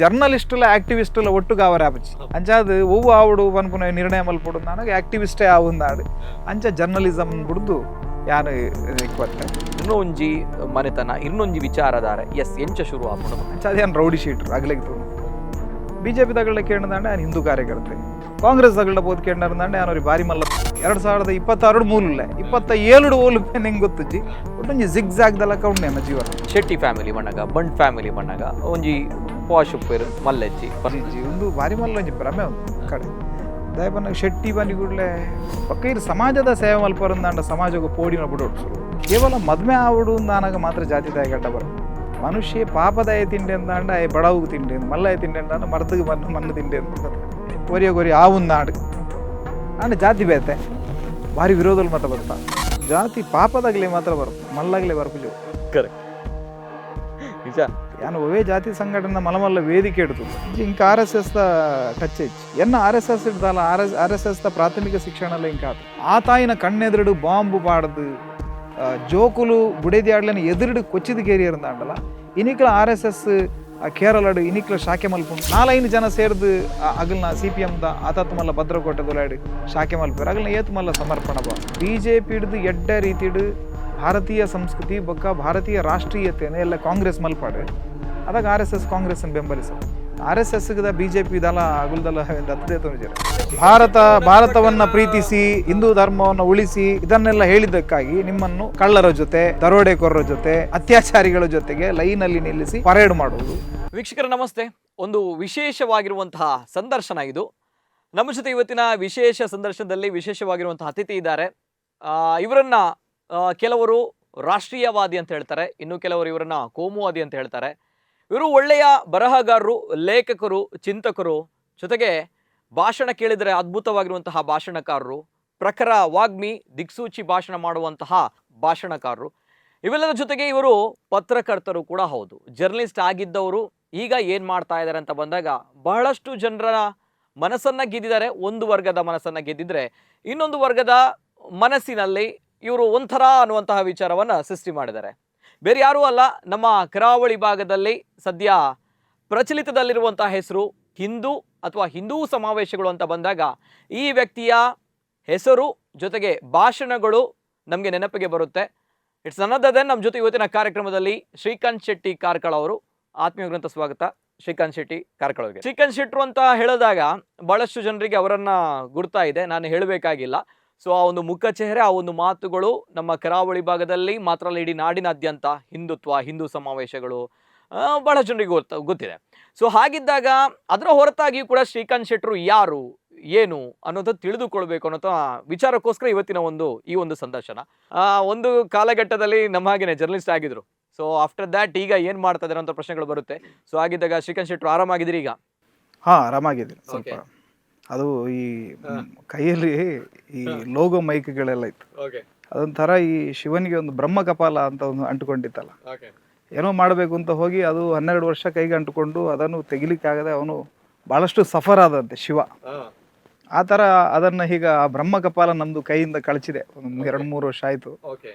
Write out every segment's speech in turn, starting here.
ಜರ್ನಲಿಸ್ಟ್ಲ ಆಕ್ಟಿವಿಸ್ಟ್ಲ ಒಟ್ಟುಗ ಅವರ ಆಪುಜಿ. ಅಂಚಾದ್ ಒವ್ವು ಆವಡು ಪನ್ಪುನ ನಿರ್ಣಯ ಮಲ್ಪೊಡು ನಾನಗ ಆಕ್ಟಿವಿಸ್ಟೇ ಆವುಂದಾಡು. ಅಂಚ ಜರ್ನಲಿಸಮ್ ಬುಡ್ದು ಯಾನ್ ಬತ್ತೆ. ಇನ್ನೊಂಜಿ ಮನೆತನ, ಇನ್ನೊಂಜಿ ವಿಚಾರಧಾರೆ, ಎಸ್, ಎಂಚ ಶುರು ಆಪುಂಡು? ಅಂಚಾದ್ ಯಾನ್ ರೌಡಿ ಶೀಟರ್ ಅಗಲೆಗ್ ತೂನು. ಬಿಜೆಪಿ ದಗಳ್ನ ಕೇಂಡದಾಂಡ ಯಾನ್ ಹಿಂದೂ ಕಾರ್ಯಕರ್ತೆ. ಕಾಂಗ್ರೆಸ್ ದಗಳ್ನ ಪೋದು ಕೇಂಡಾಂಡ ಯಾನ್ ಅವ್ರಿಗೆ ಬಾರಿ ಮಲ್ಲ. 2026 ಮೂಲುಲ್ಲೆ, 27 ಓಲು ನಿಂಗೆ ಗೊತ್ತುಜ್ಜಿ. ಒಟ್ಟೊಂಜಿ ಜಿಗ್ ಜಾಗ್ ದಲಕ ಉಂಡು ನನ್ನ ಜೀವನ. ಶೆಟ್ಟಿ ಫ್ಯಾಮಿಲಿ ಬಣ್ಣಗ, ಬಂಟ್ ಫ್ಯಾಮಿಲಿ ಬಣ್ಣಗ ಒಂಜಿ ಪಾಶ್ ಉಪ್ಪೇರು ಮಲ್ಲೆಜ್ಜಿ. ಜಿ, ಒಂದು ಬಾರಿ ಮಲ್ಲ ಒಂಜಿ ಭ್ರಮೆ ಉಂದು ಕಡೆ. ದಯಪನ್ನ ಶೆಟ್ಟಿ ಬನ್ನಿ ಕೂಡಲೇ ಪಕ್ಕ ಇರು ಸಮಾಜದ ಸೇವೆ ಮಲ್ಪರಂದಾಂಡ ಸಮಾಜಕ್ಕೆ ಪೋಡಿನ ಬಿಡೋಡು. ಕೇವಲ ಮದ್ಮೆ ಆವಡು ಅಂದಾನಾಗ ಮಾತ್ರ ಜಾತಿ ತಾಯಿ ಗಡ್ಡ ಬರ. ಮನುಷ್ಯ ಪಾಪದಾಯ ತಿಂಡಿ ಅಂದಾಂಡ ಆಯ್ ಬಡವುಗೆ ತಿಂಡಿ, ಮಲ್ಲಾಯ ತಿಂಡಿ ಅಂದಾಂಡ ಮರ್ದಿಗೆ ಮಣ್ಣು ಮಣ್ಣು ತಿಂಡಿ ಅಂತ ಒರಿಯ ಗೊರಿ ಆವುಂದಾಡು. ಆಂಡ ಜಾತಿ ಬೇತೆ ಭಾರಿ ವಿರೋಧದಲ್ಲಿ ಮಾತ್ರ ಬರ್ತಾ. ಜಾತಿ ಪಾಪದಾಗಲೇ ಮಾತ್ರ ಬರುತ್ತೆ, ಮಲ್ಲಾಗಲೇ ಬರ್ಪುಜು. ಕರೆಕ್ಟ್, ನಿಜ. ಯಾನ್ ಒವೇ ಜಾತಿ ಸಂಘಟನೆ ಮಲಮಲ್ಲ ವೇದಿಕೆ ಇಡ್ತು ಇಂಕ R S S the touch ಹೆಚ್ಚು. ಎನ್ನ R S S ಇಡ್ದಲ್ಲ, R S S the ಪ್ರಾಥಮಿಕ ಶಿಕ್ಷಣ ಎಲ್ಲ ಇಂಕ ಆತು. ಆ ತಾಯಿನ ಕಣ್ಣೆದುರುಡು ಬಾಂಬು ಪಾಡ್ದು, ಜೋಕುಲು ಬುಡೇದಿ ಆಡ್ಲನ ಎದುರುಡು ಕೊಚ್ಚಿದ ಕೇರಿಯರ್ ಅಂಡಲ. ಇನಿಕ್ಲ R S S ಕೇರಳಡು ಇನಿಕ್ಲ ಶಾಖೆ ಮಲ್ಪುಂಡು. ನಾಲೈದು ಜನ ಸೇರ್ದು ಅಗಲ್ನ C P M the ಆತತ್ ಮಲ್ಲ ಭದ್ರಕೋಟೆ ದುಲಾಡು ಶಾಖೆ ಮಲ್ಪೇರು. ಅಗಲ್ನ ಏತ್ ಮಲ್ಲ ಸಮರ್ಪಣ ಬಾ. ಬಿಜೆಪಿ ಹಿಡ್ದು ಎಡ್ಡ ರೀತಿಡು ಭಾರತೀಯ ಸಂಸ್ಕೃತಿ ಬೊಕ್ಕ ಭಾರತೀಯ ರಾಷ್ಟ್ರೀಯತೆಯನ್ನು ಎಲ್ಲ ಕಾಂಗ್ರೆಸ್ ಮಲ್ಪಾಡು. ಅದಾಗ R S S Congress ಬೆಂಬಲಿಸ. R S S BJP ದಲ ಅಗುಲ್ದಲ ದತ್ತದೇ ತೊಂದರೆ. ಭಾರತವನ್ನ ಪ್ರೀತಿಸಿ, ಹಿಂದೂ ಧರ್ಮವನ್ನು ಉಳಿಸಿ, ಇದನ್ನೆಲ್ಲ ಹೇಳಿದ್ದಕ್ಕಾಗಿ ನಿಮ್ಮನ್ನು ಕಳ್ಳರ ಜೊತೆ, ದರೋಡೆಕೋರರ ಜೊತೆ, ಅತ್ಯಾಚಾರಿಗಳ ಜೊತೆಗೆ ಲೈನಲ್ಲಿ ನಿಲ್ಲಿಸಿ ಪರೇಡ್ ಮಾಡುವುದು. ವೀಕ್ಷಕರ ನಮಸ್ತೆ. ಒಂದು ವಿಶೇಷವಾಗಿರುವಂತಹ ಸಂದರ್ಶನ ಇದು. ನಮ್ಮ ಜೊತೆ ಇವತ್ತಿನ ವಿಶೇಷ ಸಂದರ್ಶನದಲ್ಲಿ ವಿಶೇಷವಾಗಿರುವಂತಹ ಅತಿಥಿ ಇದ್ದಾರೆ. ಇವರನ್ನ ಕೆಲವರು ರಾಷ್ಟ್ರೀಯವಾದಿ ಅಂತ ಹೇಳ್ತಾರೆ, ಇನ್ನು ಕೆಲವರು ಇವರನ್ನ ಕೋಮುವಾದಿ ಅಂತ ಹೇಳ್ತಾರೆ. ಇವರು ಒಳ್ಳೆಯ ಬರಹಗಾರರು, ಲೇಖಕರು, ಚಿಂತಕರು, ಜೊತೆಗೆ ಭಾಷಣ ಕೇಳಿದರೆ ಅದ್ಭುತವಾಗಿರುವಂತಹ ಭಾಷಣಕಾರರು, ಪ್ರಖರ ವಾಗ್ಮಿ, ದಿಕ್ಸೂಚಿ ಭಾಷಣ ಮಾಡುವಂತಹ ಭಾಷಣಕಾರರು. ಇವೆಲ್ಲದರ ಜೊತೆಗೆ ಇವರು ಪತ್ರಕರ್ತರು ಕೂಡ ಹೌದು. ಜರ್ನಲಿಸ್ಟ್ ಆಗಿದ್ದವರು ಈಗ ಏನು ಮಾಡ್ತಾ ಇದ್ದಾರೆ ಅಂತ ಬಂದಾಗ, ಬಹಳಷ್ಟು ಜನರ ಮನಸ್ಸನ್ನ ಗೆದ್ದಿದ್ದಾರೆ. ಒಂದು ವರ್ಗದ ಮನಸ್ಸನ್ನ ಗೆದ್ದಿದ್ರೆ, ಇನ್ನೊಂದು ವರ್ಗದ ಮನಸ್ಸಿನಲ್ಲಿ ಇವರು ಒಂಥರ ಅನ್ನುವಂತಹ ವಿಚಾರವನ್ನ ಸೃಷ್ಟಿ ಮಾಡಿದ್ದಾರೆ. ಬೇರೆ ಯಾರೂ ಅಲ್ಲ, ನಮ್ಮ ಕರಾವಳಿ ಭಾಗದಲ್ಲಿ ಸದ್ಯ ಪ್ರಚಲಿತದಲ್ಲಿರುವಂತಹ ಹೆಸರು, ಹಿಂದೂ ಅಥವಾ ಹಿಂದೂ ಸಮಾವೇಶಗಳು ಅಂತ ಬಂದಾಗ ಈ ವ್ಯಕ್ತಿಯ ಹೆಸರು ಜೊತೆಗೆ ಭಾಷಣಗಳು ನಮಗೆ ನೆನಪಿಗೆ ಬರುತ್ತೆ. It's none other then ನಮ್ಮ ಜೊತೆ ಇವತ್ತಿನ ಕಾರ್ಯಕ್ರಮದಲ್ಲಿ ಶ್ರೀಕಾಂತ್ ಶೆಟ್ಟಿ ಕಾರ್ಕಳ ಅವರು. ಆತ್ಮೀಯ ಗ್ರಂಥ ಸ್ವಾಗತ ಶ್ರೀಕಾಂತ್ ಶೆಟ್ಟಿ ಕಾರ್ಕಳ ಅವರಿಗೆ. ಶ್ರೀಕಾಂತ್ ಶೆಟ್ಟರು ಅಂತ ಹೇಳಿದಾಗ ಬಹಳಷ್ಟು ಜನರಿಗೆ ಅವರನ್ನ ಗುರ್ತಾ ಇದೆ, ನಾನು ಹೇಳಬೇಕಾಗಿಲ್ಲ. ಸೊ ಆ ಒಂದು ಮುಖ ಚೆಹರೆ, ಆ ಒಂದು ಮಾತುಗಳು ನಮ್ಮ ಕರಾವಳಿ ಭಾಗದಲ್ಲಿ ಮಾತ್ರ ಅಲ್ಲ, ಇಡೀ ನಾಡಿನಾದ್ಯಂತ ಹಿಂದುತ್ವ, ಹಿಂದೂ ಸಮಾವೇಶಗಳು ಬಹಳ ಜನರಿಗೆ ಗೊತ್ತಿದೆ. ಸೊ ಹಾಗಿದ್ದಾಗ ಅದರ ಹೊರತಾಗಿಯೂ ಕೂಡ ಶ್ರೀಕಾಂತ್ ಶೆಟ್ಟರು ಯಾರು, ಏನು ಅನ್ನೋದು ತಿಳಿದುಕೊಳ್ಬೇಕು ಅನ್ನೋ ವಿಚಾರಕ್ಕೋಸ್ಕರ ಇವತ್ತಿನ ಒಂದು ಈ ಒಂದು ಸಂದರ್ಶನ. ಒಂದು ಕಾಲಘಟ್ಟದಲ್ಲಿ ನಮ್ಮ ಹಾಗೇನೆ ಜರ್ನಲಿಸ್ಟ್ ಆಗಿದ್ರು. So after that ಈಗ ಏನ್ ಮಾಡ್ತಾ ಇದಾರೆ ಅಂತ ಪ್ರಶ್ನೆಗಳು ಬರುತ್ತೆ. ಸೊ ಹಾಗಿದ್ದಾಗ ಶ್ರೀಕಾಂತ್ ಶೆಟ್ಟರು, ಆರಾಮಾಗಿದ್ದೀರಿ ಈಗ? ಹಾ, ಆರಾಮಾಗಿದ್ದೀನಿ ಸ್ವಲ್ಪ. ಅದು ಈ ಕೈಯಲ್ಲಿ ಈ ಲೋಗೋ ಮೈಕ್ಗಳೆಲ್ಲ ಇತ್ತು. ಅದೊಂಥರ ಈ ಶಿವನಿಗೆ ಒಂದು ಬ್ರಹ್ಮ ಕಪಾಲ ಅಂತ ಒಂದು ಅಂಟುಕೊಂಡಿತ್ತಲ್ಲ, ಏನೋ ಮಾಡಬೇಕು ಅಂತ ಹೋಗಿ ಅದು 12 ವರ್ಷ ಕೈಗೆ ಅಂಟುಕೊಂಡು ಅದನ್ನು ತೆಗಿಲಿಕ್ಕಾಗದೆ ಅವನು ಭಾಳಷ್ಟು ಸಫರ್ ಆದಂತೆ ಶಿವ. ಆ ಥರ ಅದನ್ನು ಈಗ ಆ ಬ್ರಹ್ಮ ಕಪಾಲ ನಮ್ಮದು ಕೈಯಿಂದ ಕಳಚಿದೆ. ಒಂದು 2-3 ವರ್ಷ ಆಯಿತು.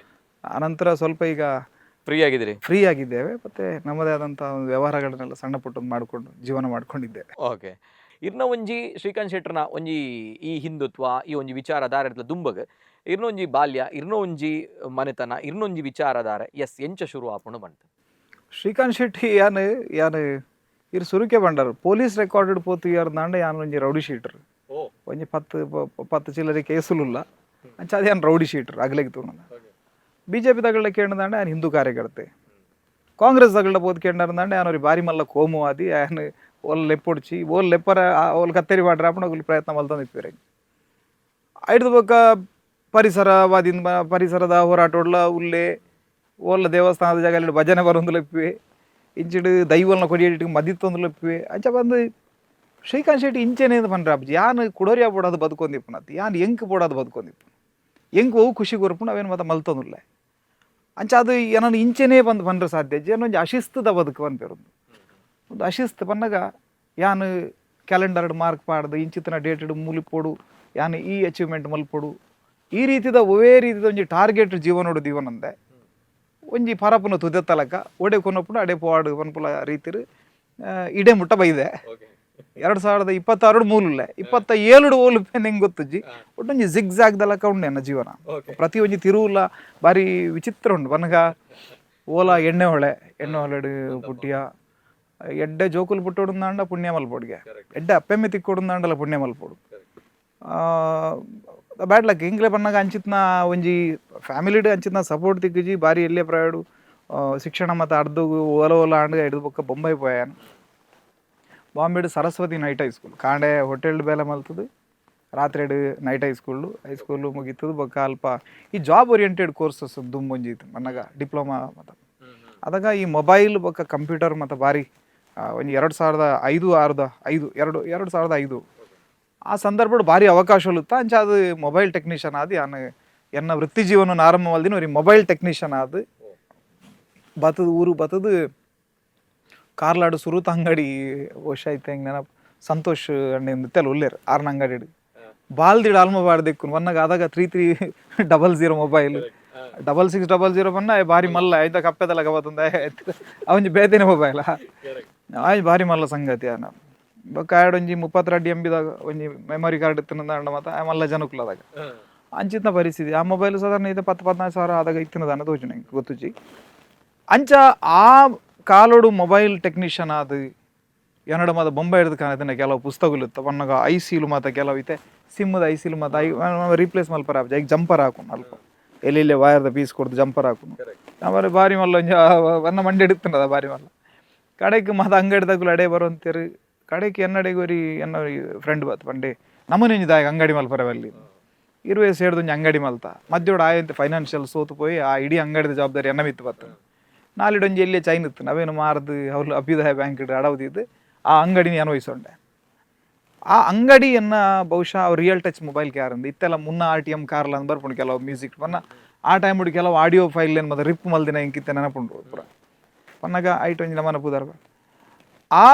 ಆನಂತರ ಸ್ವಲ್ಪ ಈಗ ಫ್ರೀ ಆಗಿದ್ದೀರಿ? ಫ್ರೀ ಆಗಿದ್ದೇವೆ. ಮತ್ತೆ ನಮ್ಮದೇ ಆದಂಥ ಒಂದು ವ್ಯವಹಾರಗಳನ್ನೆಲ್ಲ ಸಣ್ಣ ಪುಟ್ಟದ್ದು ಮಾಡಿಕೊಂಡು ಜೀವನ ಮಾಡ್ಕೊಂಡಿದ್ದೇವೆ. ಓಕೆ. ಇರ್ನ ಒಂಜಿ ಶ್ರೀಕಾಂತ್ ಶೆಟ್ಟರ್ನ ಒಂಜಿ ಈ ಹಿಂದುತ್ವ, ಈ ಒಂಜಿ ವಿಚಾರಧಾರೆ ದುಂಬಗ್, ಇರ್ನೊಂಜಿ ಬಾಲ್ಯ, ಇರ್ನೊಂಜಿ ಮನೆತನ, ಇರ್ನೊಂಜಿ ವಿಚಾರಧಾರೆ, ಎಸ್, ಎಂಚ ಶುರು ಆಪುಂಡು ಬಂತು? ಶ್ರೀಕಾಂತ್ ಶೆಟ್ಟಿ ಯಾನ್ ಯಾನ್ ಇರ್ ಸುರುಕೆ ಬಂಡರು ಪೊಲೀಸ್ ರೆಕಾರ್ಡ್ ಪೋತು ಯಾರು ನಾಂಡ ಯಾನ್ ಒಂಜಿ ರೌಡಿ ಶೀಟರ್. ಒಂಜಿ ಪತ್ತು ಪತ್ತು ಚಿಲ್ಲರೆ ಕೇಸುಲುಲ್ಲ. ಅಂಚ ಅದು ಯಾನ್ ರೌಡಿ ಶೀಟರ್ ಅಗಲೆಗ್ ತೂನಗ. ಬಿಜೆಪಿ ದಗಳ್ನ ಕೇಂಡದಾಂಡ ಯಾನ್ ಹಿಂದೂ ಕಾರ್ಯಕರ್ತೆ. ಕಾಂಗ್ರೆಸ್ ದಗಳ್ನ ಪೋದು ಕೇಂಡಾಂಡ ಯಾನ್ ಅವ್ರಿಗೆ ಬಾರಿ ಮಲ್ಲ ಕೋಮುವಾದಿ. ಯಾನ್ ಓಲ್ ಲೆಪ್ಪೊಡ್ಚಿ, ಓಲ್ ಲೆಪ್ಪರ ಓಲ್ ಕತ್ತರಿ ಪಾಡ್ರ ಅಪ್ಪಣ ಪ್ರಯತ್ನ ಮಲ್ತೊಂದು ಇಪ್ಪೇರೆ. ಐಡ್ದು ಬೊಕ್ಕ ಪರಿಸರವಾದಿ, ಪರಿಸರದ ಹೋರಾಟೋಡ್ಲ ಉಲ್ಲೆ. ಓಲ್ಲ ದೇವಸ್ಥಾನದ ಜಾಗಲ್ಲಿ ಭಜನೆ ಬರೊಂದು ಲೆಪ್ಪುವೆ. ಇಂಚಿಡು ದೈವಲ್ನ ಕೊಡಿಯಡಿಟ್ಟು ಮದಿತ್ತೊಂದು ಲೆಪ್ಪುವೆ. ಅಂಚ ಬಂದು ಶ್ರೀಕಾಂತ್ ಶೆಟ್ಟಿ ಇಂಚೆನೆ ಪನ್ರ ಅಪ್ಜಿ. ಯಾನ್ ಕುಡೋರಿಯ ಬೋಡಾದ್ ಬದುಕೊಂದಿಪ್ಪುನತ್, ಯಾನ್ ಎಂಕ್ ಬೋಡಾದ್ ಬದುಕೊಂದಿಪ್ಪು. ಎಂಕ್ ಒವು ಖುಷಿ ಕೊರ್ಪುಂಡು ಅವೇನು ಮಾತ ಮಲ್ತೊಂದುಲ್ಲೆ. ಅಂಚ ಅದು ಏನನ್ನು ಇಂಚೆನೇ ಬಂದು ಪನ್ರೆ ಸಾಧ್ಯ. ಏನೊಂಜಿ ಅಶಿಸ್ತದ ಬದುಕು ಪನ್ಪೆರೊಂದು ಒಂದು ಅಶಿಸ್ತು ಪನ್ನಗ ಯಾನ್ ಕ್ಯಾಲೆಂಡರ್ಡ್ ಮಾರ್ಕ್ ಪಾಡ್ದು ಇಂಚಿತ್ತಿನ ಡೇಟೆಡ್ ಮೂಲಿಪೋಡು, ಯಾನ್ ಈ ಅಚೀವ್ಮೆಂಟ್ ಮಲ್ಪೊಡು, ಈ ರೀತಿದ ಒವೇ ರೀತಿದ ಒಂಜಿ ಟಾರ್ಗೆಟ್ ಜೀವನೋಡು ದೀವನಂದೆ ಒಂಜಿ ಪರಪುನ ತುದೆತ್ತಲಕ ಒಡೆ ಕೊನೊಪುಂಡು ಅಡೆ ಪೋವಾಡು ಪನ್ಪುಲ ರೀತಿರು. ಇಡೆ ಮುಟ್ಟ ಬೈದೆ. 2026 ಮೂಲುಲ್ಲೆ, 27 ಓಲು ನಿಂಗೆ ಗೊತ್ತುಜ್ಜಿ. ಒಟ್ಟೊಂಜಿ ಜಿಗ್ ಜಾಗ್ ದಲಕ ಉಂಡು ಎನ್ನ ಜೀವನ. ಪ್ರತಿ ಒಂಜಿ ತಿರುವುಲ ಬಾರಿ ವಿಚಿತ್ರ ಉಂಡು. ಪನ್ನಗ ಓಲ ಎಣ್ಣೆ ಹೊಳೆ, ಎಣ್ಣೆ ಹೊಳೆಡು ಪುಟ್ಟಿಯ. ಎಡ್ಡೆ ಜೋಕುಲು ಪುಟ್ಟೋಡುಂದಾಂಡ ಪುಣ್ಯ ಮಲ್ಪೊಡ್ಗೆ, ಎಡ್ಡೆ ಅಪ್ಪೆಮ್ಮೆ ತಿಕ್ಕೊಡುಂದಾಂಡಲ ಪುಣ್ಯ ಮಲ್ಪೊಡು. Bad luck ಇಂಗ್ಲೆ. ಪನ್ನಗ ಅಂಚಿತ್ನ ಒಂಜಿ ಫ್ಯಾಮಿಲಿಡ್ ಅಂಚಿತ್ನ ಸಪೋರ್ಟ್ ತಿಕ್ಕುಜಿ. ಬಾರಿ ಎಲ್ಲೆ ಪ್ರಾಯಡು ಶಿಕ್ಷಣ ಮತ್ತು ಅರ್ಧಗು ಓಲ ಓಲ ಆಂಡ್. ಹಿಡಿದು ಬೊಕ್ಕ ಬೊಂಬೈ ಪೋಯಾನ್. ಬಾಂಬೆಡ್ ಸರಸ್ವತಿ night high school. ಕಾಂಡೆ ಹೋಟೆಲ್ ಬೇಲೆ ಮಲ್ತದು, ರಾತ್ರಿಡ್ night high school. High school ಮುಗೀತದ ಬೊಕ್ಕ ಅಲ್ಪ ಈ job oriented courses ದುಂಬೊಂಜಿ ಇತ್ತು. ಪನ್ನಗ ಡಿಪ್ಲೊಮಾ ಮತ್ತು ಅದಾಗ ಈ ಮೊಬೈಲ್ ಬೊಕ್ಕ ಕಂಪ್ಯೂಟರ್ ಮತ್ತು ಬಾರಿ ಒಂಜಿ 2005 ಆರುದ ಐದು ಎರಡು 2005 ಆ ಸಂದರ್ಭಡ್ ಭಾರಿ ಅವಕಾಶಗಳು ಇತ್ತ. ಅಂಚ ಅದು ಮೊಬೈಲ್ ಟೆಕ್ನಿಷಿಯನ್ ಆದ್ ಯಾನ್ ಎನ್ನ ವೃತ್ತಿ ಜೀವನ ಆರಂಭ ಮಲ್ದಿನ ಒರಿ ಮೊಬೈಲ್ ಟೆಕ್ನಿಷಿಯನ್ ಆದ್. ಬತ್ತದ ಊರು ಬತ್ತದು ಕಾರ್ಲಾಡು ಸುರುತ ಅಂಗಡಿ ಬಹುಶಃ ಐತೆ ಹೆಂಗ್ ನೆನಪು, ಸಂತೋಷ್ ಅಣ್ಣೆ ಇತ್ತೆಲ್ಲ ಉಲ್ಲೇರ್ ಆರ್ನ ಅಂಗಡಿ ಬಾಲ್ದಿಡ್ ಆಲ್ಮ ಬಾರ್ದಿಕ್ಕು. ವನ್ನಾಗ ಆದಾಗ 3300 mobile, 6600 ಬನ್ನ ಬಾರಿ ಮಲ್ಲ ಐತ ಕಪ್ಪೆದಲ್ಲ ಬತ್ತಂದ. ಅವಂಜಿ ಬೇತೆನೆ ಮೊಬೈಲ್ ಆಯ್ ಬಾರಿ ಮಲ್ಲ ಸಂಗತಿ ಆನ. ಬೊಕ್ಕ ಆಡೊಂಜಿ 32 ಎಂಬಿದಾಗ ಒಂಜಿ ಮೆಮೊರಿ ಕಾರ್ಡ್ ಇತ್ತಿನ ಮತ್ತ ಆ ಮಲ್ಲ ಜನಕುಲು ಅದಾಗ ಅಂಚಿತ್ನ ಪರಿಸ್ಥಿತಿ. ಆ ಮೊಬೈಲ್ ಸಾಧಾರಣ ಇದೆ 10-14 ಸಾವಿರ ಆದಾಗ ಇತ್ತಿನದಾನ ತೋಜುನ ಎಂಕ್ ಗೊತ್ತುಜಿ. ಅಂಚ ಆ ಕಾಲೋಡು ಮೊಬೈಲ್ ಟೆಕ್ನಿಷಿಯನ್ ಆದ್ ಎನ್ನಡ ಮಾತ ಬೊಂಬೈ ಹಿಡ್ದು ಕಾಣುತ್ತಿನ ಕೆಲವು ಪುಸ್ತಕಗಳು ಇತ್ತು. ಪನ್ನಗ ಐಸಿಲು ಮಾತ ಕೆಲವು ಇತ್ತೆ ಸಿಮ್ಮದ ಐಸಿಲು ಮಾತ I replace ಮಲ್ಪರ ಆಪುಜಿ. ಐಕ್ ಜಂಪರ್ ಹಾಕುನು. ಅಲ್ಪ ಎಲ್ಲೆಲ್ಲಿ ವೈರ್ದ ಪೀಸ್ ಕೊಡ್ದು ಜಂಪರ್ ಹಾಕುನು. ಆಮೇಲೆ ಬಾರಿ ಮಲ್ಲ ಒಂಜಿ ವನ್ನ ಮಂಡಿ ಹಿಡಿತನದ ಬಾರಿ ಮಲ್ಲ. ಕಡೆಕ್ ಮಾತ ಅಂಗಡಿ ಅಡೆ ಬರುವಂತೇರು. ಕಡೆಕ್ ಎನ್ನಡೆಗೆ ಒರಿ ಎನ್ನ ಫ್ರೆಂಡ್ ಬತ್ ಪಂಡೆ, ನಮ್ಮನೆಂಜಿ ದಾಯ ಅಂಗಡಿ ಮಲ್ಪರ ಬಲ್ಲಿ ಇರುವೆ ಸೇರ್ದು ಒಂಜಿ ಅಂಗಡಿ ಮಲ್ತ. ಮಧ್ಯೋಡು ಆಯಂತೆ ಫೈನಾನ್ಷಿಯಲ್ ಸೋತು ಪೋಯಿ ಆ ಇಡೀ ಅಂಗಡಿದ ಜವಾಬ್ದಾರಿ ಎನ್ನ ಮಿತ್ತು ಬತ್ತು. ನಾಲಿಡೊಂಜಿ ಎಲ್ಲಿ ಚೈನ್ ಇತ್ತು, ಅವೇನು ಮಾರ್ದು ಅವ್ಲು ಅಭ್ಯುದಯ ಬ್ಯಾಂಕ್ ಅಡವದಿದ್ದು ಆ ಅಂಗಡಿನ ಅನ್ವಯಿಸೊಂಡೆ. ಆ ಅಂಗಡಿಯನ್ನ ಬಹುಶಃ real touch mobile care ಅಂದ್ ಇತ್ತೆಲ್ಲ ಮುನ್ನ ಆರ್ಟಿಎಂ ಕಾರ್ಲ ಅಂದ್ ಬರ್ಪುಂಡು ಕೆಲವು ಮ್ಯೂಸಿಕ್ ಪನ್ನ. ಆ ಟೈಮ್ ಕೆಲವು ಆಡಿಯೋ ಫೈಲ್ ಏನು ಮತ್ತೆ ರಿಪ್ ಮಲ್ದಿನ ಇಂಕಿತ್ತೆ ನೆನಪುಂಡು ಪೂರ. ಪನ್ನಗ ಐಟ್ ಒಂಜಿ ನಮನ ಪುದರ್. ಆ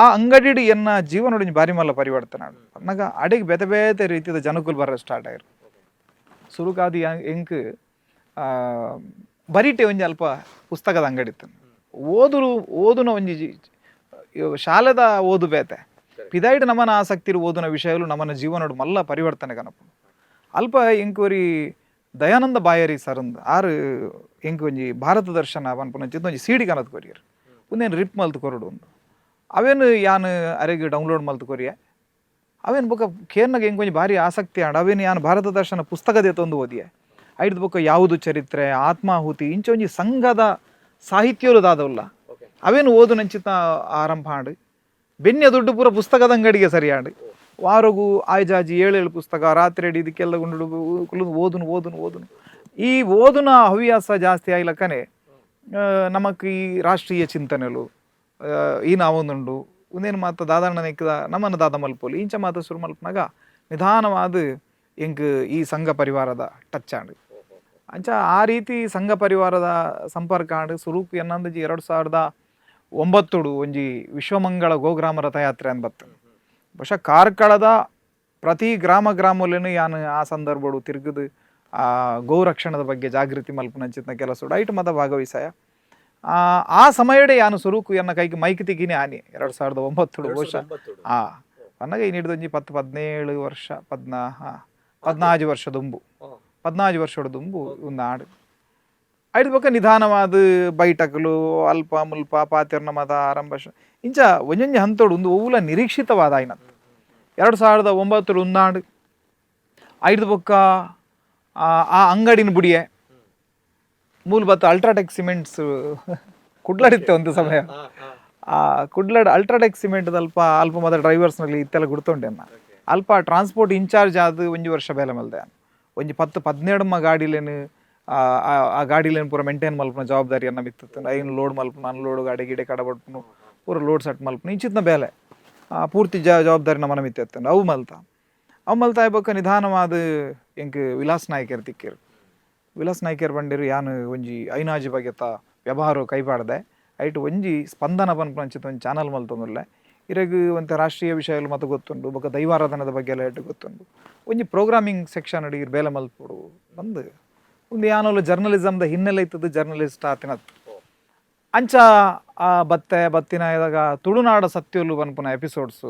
ಆ ಅಂಗಡಿಡ್ ಎನ್ನ ಜೀವನೊಡು ಒಂಜಿ ಬಾರಿ ಮಲ್ಲ ಪರಿವರ್ತನೆ ಆಂಡ್. ಪನ್ನಗ ಅಡೆಗ್ ಬೇತೆ ಬೇತೆ ರೀತಿದ ಜನಕುಲು ಬರ ಸ್ಟಾರ್ಟ್ ಆಯ್ರು. ಸುರುಕಾದಿ ಎಂಕ್ ಬರಿಟೆ ಒಂಜಿ ಅಲ್ಪ ಪುಸ್ತಕದ ಅಂಗಡಿ ಇತ್ತು. ಓದುರು ಓದುನ ಒಂಜಿ ಶಾಲೆದ ಓದು ಬೇತೆ, ಪಿದಾಯ್ಡ್ ನಮನ ಆಸಕ್ತಿ ಓದುನ ವಿಷಯಗಳು ನಮನ ಜೀವನೋಡು ಮಲ್ಲ ಪರಿವರ್ತನೆ ಕನಪುಂಡು. ಅಲ್ಪ ಎಂಕ್ ಒರಿ ದಯಾನಂದ ಬಾಯರಿ ಸರಂದ್ ಆರು ಎಂಕ್ ಒಂಜಿ ಭಾರತ ದರ್ಶನ ಪನ್ಪುನ ಒಂಜಿ ಸೀಡಿ ಕನತ್ ಕೊರಿಯರ್. ಉಂದೇನು ರಿಪ್ ಮಲ್ತ್ ಕೊರಡು ಉಂದು. ಅವೇನು ಯಾನ್ ಅರೆಗ್ ಡೌನ್ಲೋಡ್ ಮಲ್ತ್ ಕೊರಿಯೆ. ಅವೇನು ಬೊಕ ಕೇರ್ನಾಗ ಎಂಕ್ ಒಂಜಿ ಭಾರಿ ಆಸಕ್ತಿ ಆಂಡ್. ಅವೇನು ಯಾನ್ ಭಾರತ ದರ್ಶನ ಪುಸ್ತಕ ದೆತ್ತೊಂದು ಓದಿಯೆ. ಐಡ್ದ್ ಬೊಕ್ಕ ಯಾವುದು ಚರಿತ್ರೆ, ಆತ್ಮಾಹುತಿ ಇಂಚ ಒಂಜಿ ಸಂಘದ ಸಾಹಿತ್ಯಲು ದಾದವುಲ್ಲ ಅವೇನು ಓದು ನಂಚಿತ ಆರಂಭ ಆಂಡ್. ಬೆನ್ನಿಯ ದುಡ್ಡು ಪೂರ ಪುಸ್ತಕದ ಅಂಗಡಿಗೆ ಸರಿ ಆಂಡ್. ವಾರಗು ಆಯ್ಜಾಜಿ ಏಳೇಳು ಪುಸ್ತಕ ರಾತ್ರಿ ಅಡಿ ಇದಕ್ಕೆಲ್ಲ ಗುಂಡು ಕುಲ್ದು ಓದುನು ಓದುನು ಓದುನು. ಈ ಓದುನ ಹವ್ಯಾಸ ಜಾಸ್ತಿ ಆಯ್ಲಕ್ಕನೆ ನಮಕ್ ಈ ರಾಷ್ಟ್ರೀಯ ಚಿಂತನೆಲು ಈ ನಾವೊಂದುಂಡು ಉಂದೇನು ಮಾತ ದಾದಣ್ಣ ನೆಕ್ಕದ ನಮ್ಮನ್ನು ದಾದ ಮಲ್ಪೋಲಿ ಇಂಚ ಮಾತ ಶುರು ಮಲ್ಪನಾಗ ನಿಧಾನವಾದ ಎಂಕ್ ಈ ಸಂಘ ಪರಿವಾರದ ಟಚ್ ಆಂಡ್. ಅಂಚ ಆ ರೀತಿ ಸಂಘ ಪರಿವಾರದ ಸಂಪರ್ಕ ಆಂಡ್. ಸುರುಕು ಎನ್ನಂದಜಿ 2009 ಒಂಜಿ ವಿಶ್ವಮಂಗಳ ಗೋಗ್ರಾಮ ರಥಯಾತ್ರೆ ಅಂದ್ ಬತ್ತು. ಬಹುಶಃ ಕಾರ್ಕಳದ ಪ್ರತಿ ಗ್ರಾಮ ಗ್ರಾಮಲೇನು ಯಾನ್ ಆ ಸಂದರ್ಭಡು ತಿರುಗುದು ಆ ಗೋರಕ್ಷಣದ ಬಗ್ಗೆ ಜಾಗೃತಿ ಮಲ್ಪುನಂಚಿತ್ನ ಕೆಲಸ ಐಟ್ ಮತ ಭಾಗವಹಿಸಾಯ. ಆ ಆ ಸಮಯಡೆ ಯಾನು ಸುರುಕು ಎನ್ನ ಕೈಗೆ ಮೈಕ್ ತಿಕ್ಕಿನಿ ಆನಿ 2009 ಬಹುಶಃ. ಆ ಪನ್ನಗ ಈ ಒಂಜಿ 10-17 ವರ್ಷ, 14 ವರ್ಷ ದುಂಬು, 14 ವರ್ಷದ ದುಂಬು ಒಂದು ಆಡು. ಐದು ಬೊಕ್ಕ ನಿಧಾನವಾದ ಬೈಟಕ್ಲು ಅಲ್ಪ ಮುಲ್ಪ ಪಾತೆರ್ನ ಮತ ಆರಂಭ ಇಂಚ ಒಂಜೊಂಜಿ ಹಂತೋಡು ಒಂದು ಒವ್ವುಲ ನಿರೀಕ್ಷಿತವಾದ ಆಯ್ನತ್. 2009 ಉಂದಾಂಡ್. ಐದು ಬೊಕ್ಕ ಆ ಆ ಅಂಗಡಿನ ಬುಡಿಯೆ. ಮೂಲ ಬತ್ತ ಅಲ್ಟ್ರಾಟೆಕ್ ಸಿಮೆಂಟ್ಸ್ ಕುಡ್ಲಡಿತ್ತೆ ಒಂದು ಸಮಯ. ಆ ಕುಡ್ಲಡ್ ಅಲ್ಟ್ರಾಟೆಕ್ ಸಿಮೆಂಟ್ ಅಲ್ಪ ಅಲ್ಪ ಮದ ಡ್ರೈವರ್ಸ್ನಲ್ಲಿ ಇತ್ತೆಲ್ಲ ಗುರ್ತುಂಡೆ. ಅಲ್ಪ ಟ್ರಾನ್ಸ್ಪೋರ್ಟ್ ಇನ್ಚಾರ್ಜ್ ಆದ್ ಒಂಜಿ ವರ್ಷ ಬೇಲೆ ಮಲ್ದೆ. ಒಂಜಿ 10-17 ಗಾಡಿಲೇನು ಆ ಆ ಆ ಗಾಡಿಲೇನು ಪೂರ ಮೇಂಟೈನ್ ಮಲ್ಪುನ ಜವಾಬ್ದಾರಿ ಅನ್ನ ಮಿತ್ತು. ಐನ್ ಲೋಡ್ ಮಲ್ಪುನ, ಅನ್ಲೋಡ್, ಗಾಡಿ ಗಿಡೆ ಕಡಬಡ್ಪುನು, ಪೂರ ಲೋಡ್ ಸೆಟ್ ಮಲ್ಪುನು ಇಂಚಿತ್ನ ಬೇಲೆ. ಆ ಪೂರ್ತಿ ಜವಾಬ್ದಾರಿ ನಮ್ಮನ ಮಿತ್ತು. ಅವು ಮಲ್ತ ಅವು ಮಲ್ತ ಬೊಕ್ಕ ನಿಧಾನವಾದ ಎಂಕ್ ವಿಲಾಸ್ ನಾಯ್ಕರ್ ತಿಕ್ಕೇರು. ವಿಲಾಸ್ ನಾಯ್ಕರ್ ಬಂಡಿರು, ಯಾನ್ ಒಂಜಿ ಐನಾಜಿ ಬಗೆತ ವ್ಯವಹಾರ ಕೈಪಾಡ್ದೆ, ಐಟ್ ಒಂಜಿ ಸ್ಪಂದನ ಪನ್ಪುನಂಚಿತ ಒಂಜಿ ಚಾನಲ್ ಮಲ್ತೊಂದುಲ್ಲೆ. ಇರೆಗ್ ಒಂತೆ ರಾಷ್ಟ್ರೀಯ ವಿಷಯಗಳು ಮತ ಗೊತ್ತುಂಡು, ಬೊಕ್ಕ ದೈವಾರಾಧನದ ಬಗ್ಗೆ ಎಲ್ಲ ಎಡ್ಡೆ ಗೊತ್ತುಂಡು. ಒಂಜಿ ಪ್ರೋಗ್ರಾಮಿಂಗ್ ಸೆಕ್ಷನ್ ಇರ್ ಬೇಲೆ ಮಲ್ಪೊಡು ಬಂದು. ಒಂದು ಯಾನೋಲು ಜರ್ನಲಿಸಮ್ದ ಹಿನ್ನೆಲೆ ಇತ್ತದು, ಜರ್ನಲಿಸ್ಟ್ ಆತಿನತ್. ಅಂಚ ಆ ಬತ್ತೆ ಬತ್ತಿನ ಇದಾಗ ತುಳುನಾಡ ಸತ್ಯೊಲು ಪನ್ಪುನ ಎಪಿಸೋಡ್ಸ್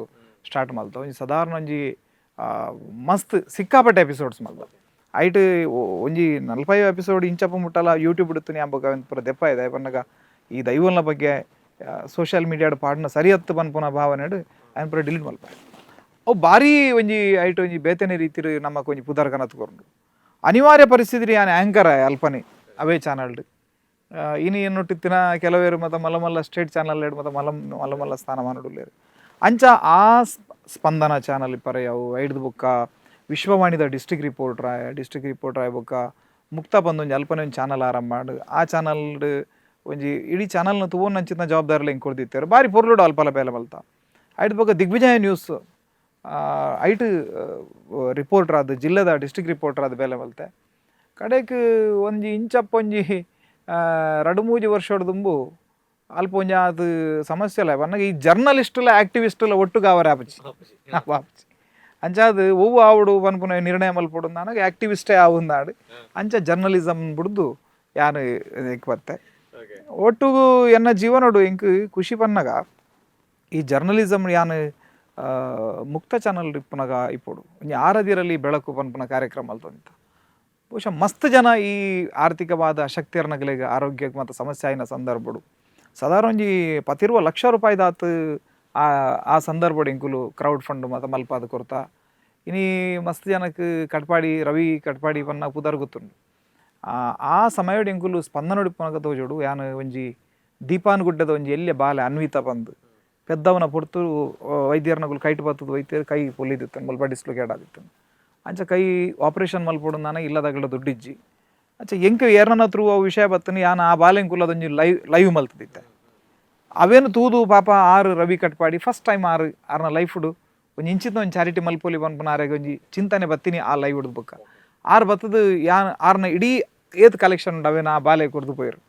ಸ್ಟಾರ್ಟ್ ಮಲ್ತ. ಒಂಜಿ ಸಾಧಾರಣ ಒಂಜಿ ಮಸ್ತ್ ಸಿಕ್ಕಾಪಟ್ಟೆ ಎಪಿಸೋಡ್ಸ್ ಮಲ್ತ. ಐಟ್ ಒಂಜಿ 45 ಎಪಿಸೋಡ್ ಇಂಚಪ್ಪ ಮುಟ್ಟಲ ಯೂಟ್ಯೂಬ್ ಇಡುತ್ತೀನಿ ಅಂಬಕ ಪೂರ ದೆಪ್ಪ ಇದೆ ಪನ್ನಗ ಈ ದೈವನ ಬಗ್ಗೆ ಸೋಷಿಯಲ್ ಮೀಡಿಯಾಡ್ ಪಾಡ್ನ ಸರಿ ಹತ್ತು ಪನ್ಪುನ ಭಾವನೆಡ್ ಆಯ್ನ್ ಪೂರ ಡಿಲೀಟ್ ಮಲ್ಪ. ಅವು ಭಾರಿ ಒಂಜಿ ಐಟ್ ಒಂಜಿ ಬೇತನೆ ರೀತಿಡ್ ನಮಕ್ ಒಂಜಿ ಪುದರ್ ಕನತ್ ಕೊರ್ಂಡು. ಅನಿವಾರ್ಯ ಪರಿಸ್ಥಿತಿ ಯಾನ್ ಆ್ಯಂಕರ್ ಅಲ್ಪನೆ ಅವೇ ಚಾನಲ್ಡ್. ಇನಿ ಎನ್ನುಟ್ಟಿತ್ತಿನ ಕೆಲವೇರು ಮತ್ತ ಮಲ್ಲ ಮಲ್ಲ ಸ್ಟೇಟ್ ಚಾನಲ್ ಮತ್ತ ಮಲ್ಲ ಮಲ್ಲ ಮಲ್ಲ ಸ್ಥಾನಮಾನ ಉಲ್ಲೇರು. ಅಂಚ ಆ ಸ್ಪಂದನ ಚಾನಲ್ ಇಪ್ಪರೆ ಅವು ಐಡ್ದು ಬೊಕ್ಕ ವಿಶ್ವವಾಣಿದ ಡಿಸ್ಟ್ರಿಕ್ಟ್ ರಿಪೋರ್ಟರ್ ಆಯ. ಡಿಸ್ಟ್ರಿಕ್ಟ್ ರಿಪೋರ್ಟರ್ ಆಯ ಬೊಕ್ಕ ಮುಕ್ತ ಬಂದು ಒಂಜಿ ಅಲ್ಪನೆ ಒಂಜಿ ಚಾನಲ್ ಆರಂಭ ಮಾಡಿ ಆ ಚಾನಲ್ ಒಂಜಿ ಇಡೀ ಚಾನಲ್ನ ತೂವೊಂದು ಜವಾಬ್ದಾರಿಲ ಇಂಕ್ ಕೊರ್ದಿತ್ತೆರ್. ಬಾರಿ ಪೊರ್ಲುಡು ಅಲ್ಪಲ ಬೇಲೆ ಮಲ್ತ. ಐಡ್ದು ಬೊಕ್ಕ ದಿಗ್ವಿಜಯ ನ್ಯೂಸ್ ಐಟ್ ರಿಪೋರ್ಟರ್ ಆದ್, ಜಿಲ್ಲೆದ ಡಿಸ್ಟ್ರಿಕ್ಟ್ ರಿಪೋರ್ಟರ್ ಆದ್ ಬೇಲೆ ಮಲ್ತೆ. ಕಡೆಕ್ ಒಂಜಿ ಇಂಚಪ್ಪ ಒಂಜಿ 2-3 ವರ್ಷಡ್ ದುಂಬು ಅಲ್ಪ ಒಂಜಿ ಆತ್ ಸಮಸ್ಯೆ ಅಲ್ಲ ಪನ್ನಗ ಈ ಜರ್ನಲಿಸ್ಟ್ಲ ಆಕ್ಟಿವಿಸ್ಟ್ಲ ಒಟ್ಟುಗು ಆವರೆ ಆಪುಜಿ ಆಪುಜಿ. ಅಂಚಾದ್ ಒವ್ವು ಆವೊಡು ಪನ್ಪುನ ನಿರ್ಣಯ ಮಲ್ಪೊಡು ನನಗೆ ಆಕ್ಟಿವಿಸ್ಟೇ ಆವುಂದಾಡ್. ಅಂಚ ಜರ್ನಲಿಸಮ್ ಬುಡ್ದು ಯಾನ್ ಇಂಕ್ ಬತ್ತೆ. ಒಟ್ಟುಗು ಎನ್ನ ಜೀವನೊಡು ಎಂಕ್ ಖುಷಿ ಪನ್ನಗ ಈ ಜರ್ನಲಿಸಮ್ ಯಾನ್ ಮುಕ್ತ ಚಾನಲ್ ಇಪ್ಪುನಗ ಇಪ್ಪೊಡು ಒಂಜಿ ಆರದಿರಲ್ಲಿ ಬೆಳಕು ಪನ್ಪುನ ಕಾರ್ಯಕ್ರಮ ಮಲ್ತೊಂದಿತ್ತ. ಬಹುಶಃ ಮಸ್ತ್ ಜನ ಈ ಆರ್ಥಿಕವಾದ ಅಶಕ್ತಿಯರ್ನಗಲೆಗ್ ಆರೋಗ್ಯಕ್ಕೆ ಮತ್ತು ಸಮಸ್ಯೆ ಆಯಿನ ಸಂದರ್ಭಡು ಸಾಧಾರಣ ಒಂಜಿ 10-20 ಲಕ್ಷ ರೂಪಾಯಿ ದಾತ್ ಆ ಆ ಸಂದರ್ಭಡ್ ಎಂಕುಲು ಕ್ರೌಡ್ ಫಂಡ್ ಮತ್ತು ಮಲ್ಪಾದ ಕೊರ್ತಾ. ಇನಿ ಮಸ್ತ್ ಜನಕ್ಕೆ ಕಟ್ಪಾಡಿ ರವಿ ಕಟ್ಪಾಡಿ ಪನ್ನ ಪುದರ್ ಗೊತ್ತುಂಡು. ಆ ಆ ಸಮಯಡ್ ಎಂಕುಲು ಸ್ಪಂದನೊಡು ಇಪ್ಪುನಗ ತೋಜೋಡು ಯಾನ್ ಒಂಜಿ ದೀಪಾನುಗುಡ್ಡದ ಒಂಜಿ ಎಲ್ಯ ಬಾಲೆ ಅನ್ವಿತ ಪಂದ್ ಪೆದ್ದವನ ಪೊರ್ತು ವೈದ್ಯರ್ನಗುಲು ಕೈಟ್ ಬತ್ತದ ವೈದ್ಯರು ಕೈ ಪೊಲಿದಿತ್ತು, ಮುಲ್ಪ ಡಿಸ್ಲೊಕೇಟ್ ಆದಿತ್ತು. ಅಂಚ ಕೈ ಆಪರೇಷನ್ ಮಲ್ಪೊಡು ನಾನ ಇಲ್ಲದಗಲ ದುಡ್ಡಿಜ್ಜಿ. ಅಂಚ ಎಂಕ್ ಏರ್ನ ತ್ರೂ ಅವು ವಿಷಯ ಬತ್ತನಿ. ಯಾನ್ ಆ ಬಾಲೆಂಕುಲು ಅದೊಂಜಿ ಲೈವ್ ಲೈವ್ ಮಲ್ತದಿತ್ತೆ. ಅವೇನು ತೂದು ಪಾಪ ಆರು ರವಿ ಕಟ್ಪಾಡಿ ಫಸ್ಟ್ ಟೈಮ್ ಆರು ಆರ್ನ ಲೈಫುಡು ಒಂಜಿ ಇಂಚಿತ ಒಂಜಿ ಚಾರಿಟಿ ಮಲ್ಪೊಲಿ ಪನ್ಪುನ ಆರೆಗ್ ಒಂಜಿ ಚಿಂತನೆ ಬತ್ತಿನಿ. ಆ ಲೈವ್ ಹಿಡ್ದು ಬೊಕ್ಕ ಆರು ಬತ್ತದು ಯಾನ್ ಆರ್ನ ಇಡೀ ಏತ್ ಕಲೆಕ್ಷನ್ ಉಂಡು ಅವೇನು ಆ ಬಾಲೆ ಕೊರ್ದು ಪೋಯೆರು.